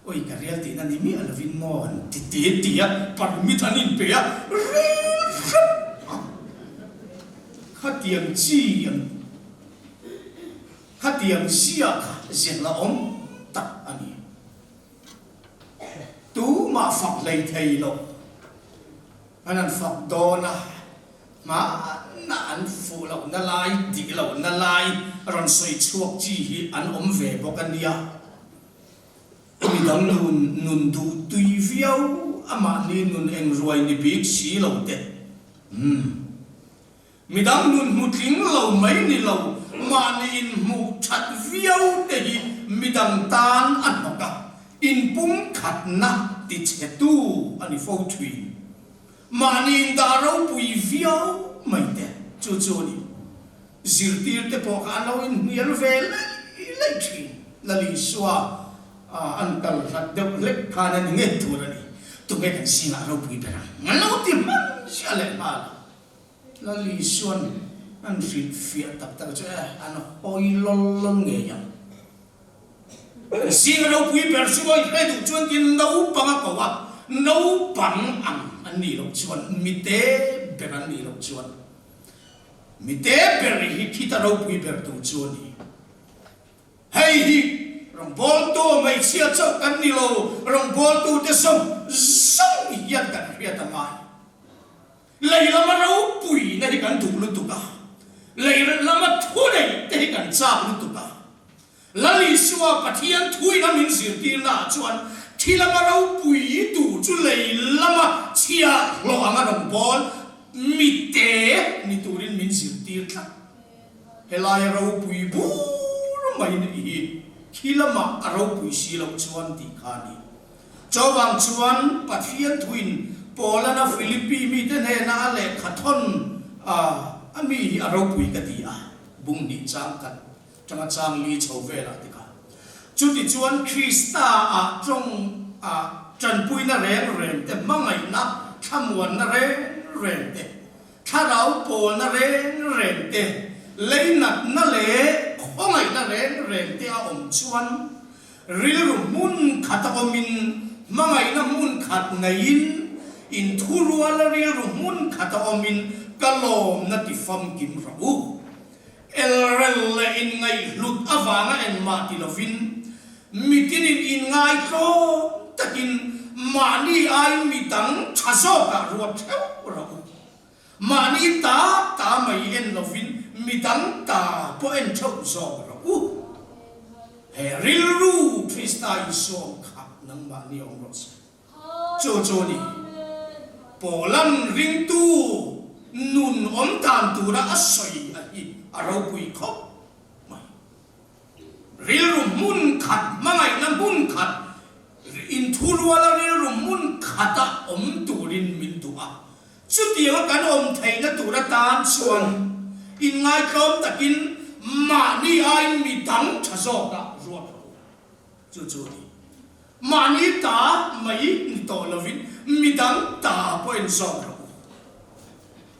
Oi ka rial tihna ni miah lovin maw an ti ti ti a, permit an inpe a, ril hrep a, khatiang chi an, khatiang zia kha zirna awm tak a ni. Tumah fak hlei thei lo, an han fak dawn a. Hmanah an fuh lohna lai, dik lohna lai rawn sawi chhuak chi hi an awm ve bawk a nia. Midang nun nun duh tui viau a mahni nun eng ruai ni bik si lo te. Umm. Midang nun hmu tling lo mai ni lo, mahni inhmuh that viau te hi midang tan a hnawk a, inpumkhatna ti chhetu a ni fo thin. Mahni indah ropui viau mai te chu chu a ni. Zirtir te pawh kha an lo inhnial ve laih laih thin. Lal Isua an kal hlat deuh hlek khan a ni ngei tur a ni. Tunge kan zingah ropui ber ang? An lo ti hman ziah leh nghal a. Lal Isua'n an hrilhfiah tak tak chu e, an hawi lawl lawl ngei ang. Zing ropui ber chu awi hre duh chuan tin naupang a ko a, naupang ang an nih loh chuan mite ber an nih loh chuan mite ber hi khita ropui ber tur chu a ni. Hei hi rawngbawltu hmeichhia chauh kan ni lo, rawngbawltute zawng zawng hian kan hriat a ngai. Lei lama ropuina hi kan duh lutuk a, lei lama thu neih te hi kan chak lutuk a. Lal Isua Pathian thuina min zirtirna ah chuan thi lama ropui tur chu lei lama chhia hlawh anga rawngbâwl mite ni turin min zirtir tlat. Helaia ropui bur mai neih hi khi lamah a ropui si loh chuan tih kha a ni. Chuvang chuan Pathian thuin Paulana Philippi mite hnena a lehkha thawn a, a mi hi a ropui ka ti a, bung hnih chang khat tanga chang li chho velah ti kha. Chutichuan Krista ah tawng a tanpuina reng reng te, hmangaihna thlamuanna reng reng te, thlarau pawlna reng reng te, leinatna leh khawngaihna reng reng te a awm chuan Rilru hmun khat a awmin, hmangaihna hmun khat neiin, inthuruala rilru hmun khat a awmin ka lawmna ti famkim rawh u. Elrel leh inngaihhlut avanga engmah ti lovin, mitinin inngaihtlawm takin mahni aiin mi dang tha zawkah ruat theuh rawh u. Mahni ta ta mai en lovin midang ta pawh en theuh zawk rawh u. He rilru Krista Isua kha nangmahni awm rawh se. Chu chu ni. Paula'n ringtu nun awm dan tura a sawi a hi a ropui khawp mai. Rilru hmun khat, hmangaihna hmun khat, inthuruala rilru hmun khata awm turin min duh a. Chutianga kan awm theihna tur atan chuan inngaitlawm takin mahni aiin mi dang tha zawkah ruat rawh u. Chu chu a ni. Mahni ta mai ni tawh lovin mi dang ta pawh en zawk rawh u.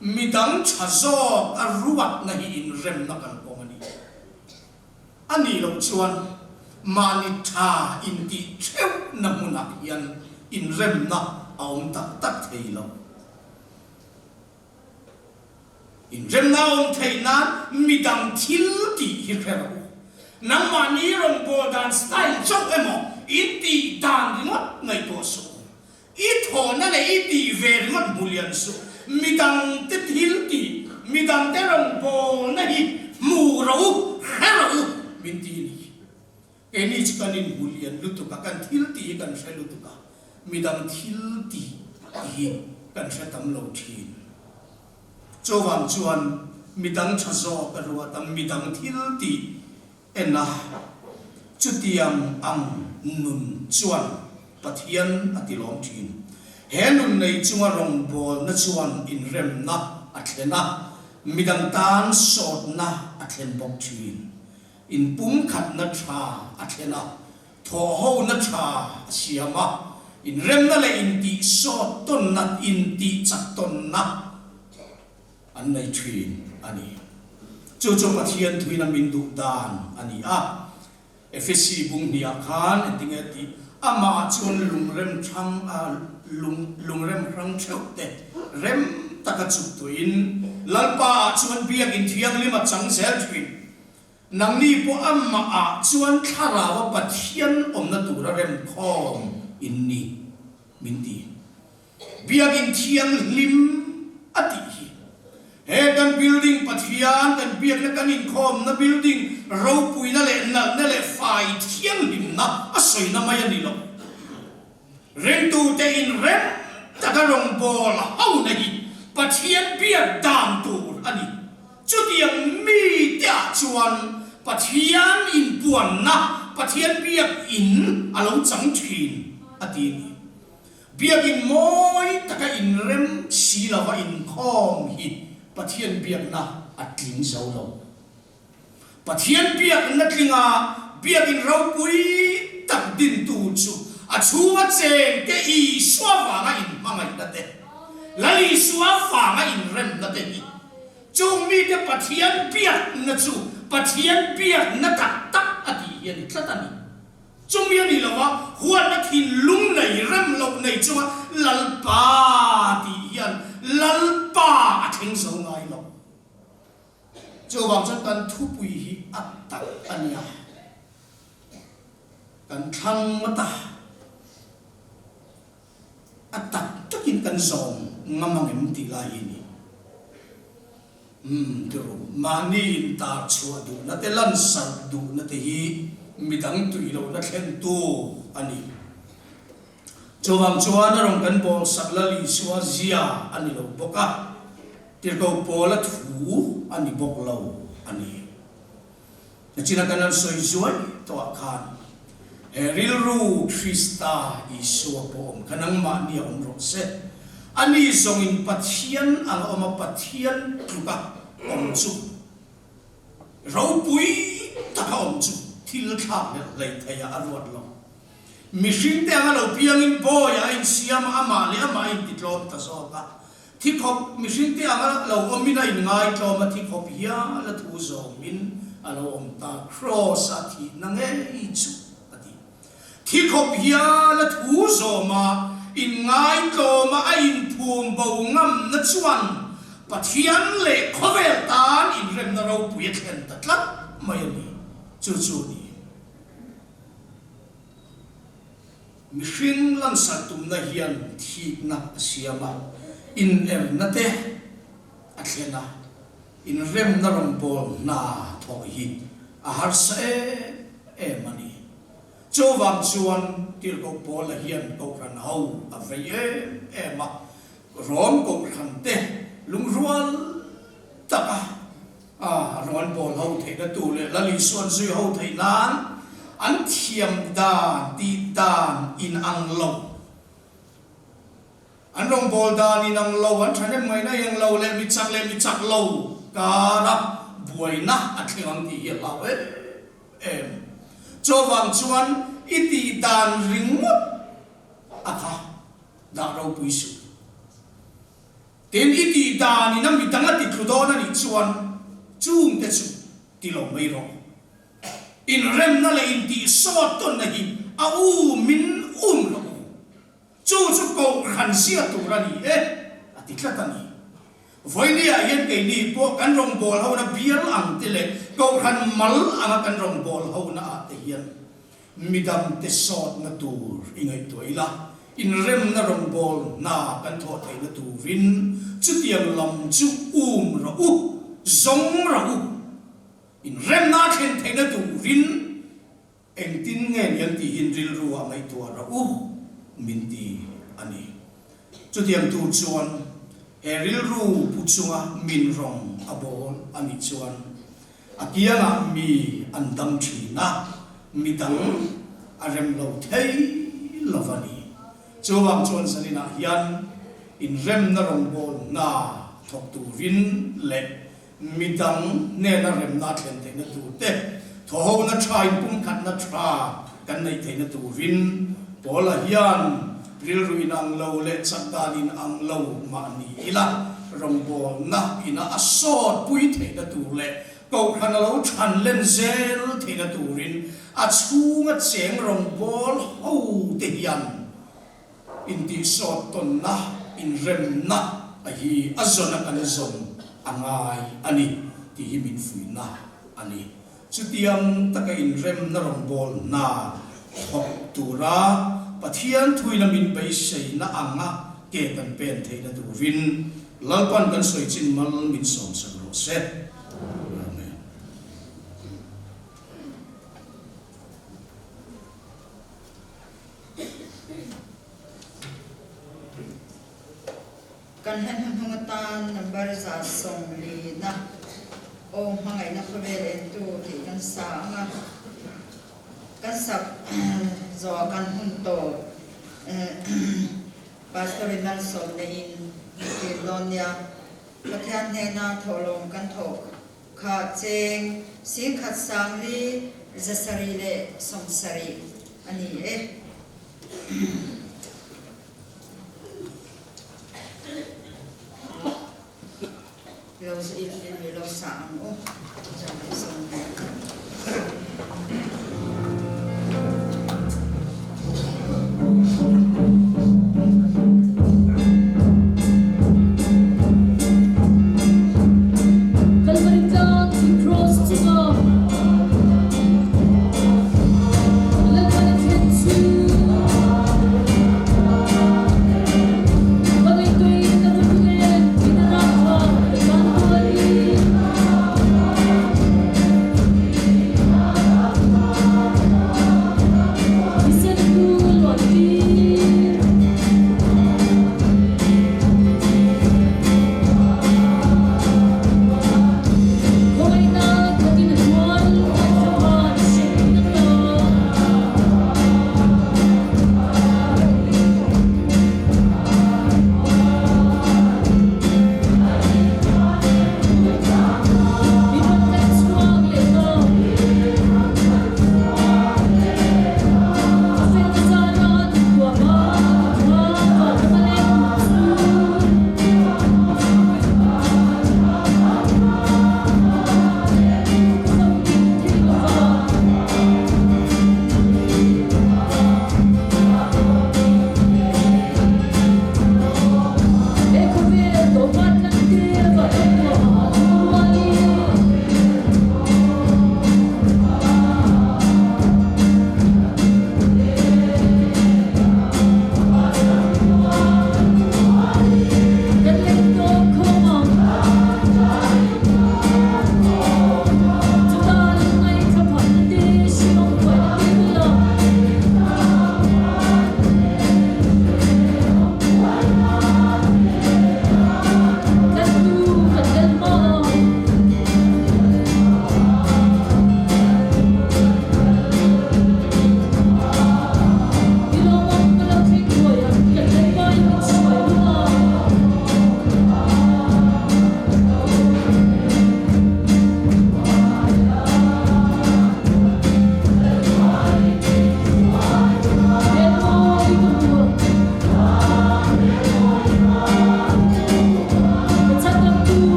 Mi dang tha zawk a ruatna hi inremna kan pawm a ni. A nih loh chuan mahni tha intih theuhna hmunah hian inremna a awm tak tak thei lo. Inremna a awm theih nan mi dang thil tih hi hre rawh u. Nangmahni rawngbâwl dan style chauh emaw in tih dan ringawt ngaihtuah suh u. I thawhna leh i tih ve ringawt hmu lian suh. Midangte thil tih, midangte rawngbâwlna hi hmu rawh u, hre rawh u min ti ni. Keini chu kan inhmu lian lutuk a, kan thil tih hi kan hre lutuk a, midang thil tih hi kan hre tam lo thin. Chuvang chuan midang tha zawk a ruat a, midang thil tih en a, chutiang ang nun chuan Pathian a ti lawm thin. He nun nei chunga rawngbawlna chuan inremna a thlen a, midang tan sawtna a thlen bawk thin. Inpumkhatna tha a thlen a, thawhhona tha a siam a, inremna leh intihsawt tawnna, intihchak tawnna an nei thin a ni. Chu chu Pathian thuina min duh dan a ni a. Efesi bung hniah khan engtinge tih amah chuan lungrem thang a lung lungrem hrang theuh te rem taka chuk tuin Lalpa ah chuan biakin thianghlim a chang zel thin. Nangni pawh amah ah chuan thlarau a Pathian awmna tura remkhawm in ni min ti. Biakin thianghlim a tih hi he kan building Pathian kan biakna kan inkhawmna building ropuina leh nalhna leh fai thianghlimna a sawina mai a ni lo. Ringtute inrem taka rawngbâwl hona hi Pathian biak dan tur a ni. Chutiang mite ah chuan Pathian inpuanna, Pathian biak in a lo chang thin a ti a ni. Biak in mawi taka inrem si lova inkhawm hi Pathian biakna a tling zo lo. Pathian biakna tlinga biakin ropui tak dintu chu a chhunga chengte Isua vanga inhmangaihna te, Lal Isua vanga inremna te hi chung mite Pathian biakna chu Pathian biakna tak tak a tih hi a ni tlat a ni. Chumi a ni lova huatna thinlung nei rem loh nei chunga Lalpa tih hian Lalpa a thleng zo ngai lo. Chuvang chuan kan thupui hi a tak a nia, kan thlang ngawt a, a tak takin kan zawm ngam ang em tih lai hi a ni. Umm ti ru, mahni intar chhuah duhna te lansarh duhna te hi midang tui lohna thlentu a ni. Chuvang chuan a rawn kan bawlsak Lal Isua zia a ni lo bawk a, tirhkoh Paula thu a ni bawk lo a ni. Nachina kan han sawi zuai tawhah khan he rilru Krista Isua pawh awm kha nangmahni a awm rawh se. Ani zawngin Pathian ang a awm a, Pathian tluka awm chu ropui taka awm chu thil thlak leh hleihtheihah a ruat lo. Mihringte anga lo piangin bawiah a insiam a, amah leh amah a intitlawm ta zawk a. Thikhawp mihringte anga lo awmin a inngaitlawm a, thikhawp hial a thu zawmin a lo awm ta, Kraws a thihna ngei chu a ti. Thikhawp hial a thu zawm a, inngaitlawm a, a inphum bo ngamna chuan Pathian leh khawvel tan inremna ropui a thlen ta tlat mai a ni. Chu chu a ni. Mihring lansarh tumna hian thikna a siam a, inerna te a thlen a, inremna rawngbâwl hna thawh hi a harsa em em a ni. Chuvang chuan Tirhkoh Paula hian Kohhran ho a vei em em a, Rom Kohhran te lungrual taka A rawn bawl ho theihna tu leh Lal Isuan zui ho theih nan an thiam dan tih dan in ang lo, an rawngbâwl dan in ang lo, an thahnem ngaihna eng lo leh mi chak leh mi chak lo kara buaina a thleng ang tih hi a hlau em em. Chuvang chuan i tih dan ringawt a kha dah ropui suh. Tin, i tih dan in a mi dang a ti thlu dawn a nih chuan chung te chu ti lo mai rawh. Inremna leh intihsawt tawnna hi a um in um lo u. Chu chu kohhran zia tur a ni e, a ti tlat a ni. Vawinia hian keini pawh kan rawngbâwl hona bial ang te leh kohhran mal anga kan rawngbâwl hona ah te hian midangte sawtna tur i ngaihtuah ila, inremna rawngbâwl hna kan thawh theihna turin chutiang lam chu um rawh u, zawng rawh u. Inremna a thlen theihna turin Engtin nge ni an tihin rilru ah ngaihtuah rawh u min ti a ni. Chutiang tur chuan he rilru pu chunga min rawng a bawl a nih chuan a kiangah mi an dam thin a, midang a rem lo thei lo a ni. Chuvang chuan zaninah hian inremna rawngbâwl hna thawk turin leh Midang hnena remna thlen theihna tur te, thawhona tha inpumkhatna tha kan neih theihna turin Paula hian rilru inang lo leh chak dan inang lo mah ni ila, rawngbawlna ina a sawt pui theihna tur leh kohhran a lo than len zel theihna turin a chhunga cheng rawngbâwl ho te hian Intihsawt tawnna, inremna a hi a zawn a kan zawn a ngai a ni tih hi min fuihna a ni. Chutiang taka inremna rawngbâwl hna thawk tura Pathian thuina min beiseina anga ke kan pen theihna turin Lalpan kan sawi chin mal min sawmsak rawh se. Amen. Kan hla hnuhnung atan number 140 Aw hmangaihna khawvel entu tih kan sa ang a, kan sak zawh kan hun tawp Pastor in malsawm neiin dil dawn nia. Pathian hnena thawhlawm kan thawk Kha cheng 10,000 370 a ni e. Lo lo sa ang u. Kalvari tlang i cross chungah Lalpan a thlen chu Ka ngaihtuahin ka va hmu em, in a rah kha ka tan tuarin.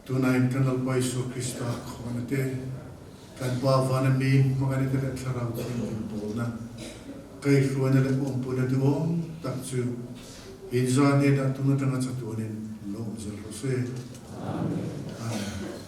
Tunain kan Lalpa Isua Krista khawhna te, kan Pa vana mi hmangaihna te leh Thlarau Thianghlim pawlna, kaihhruaina leh awmpuina duhawm tak chu inzah hnenah tun atanga chatuanin lo awm zel rawh se. Amen.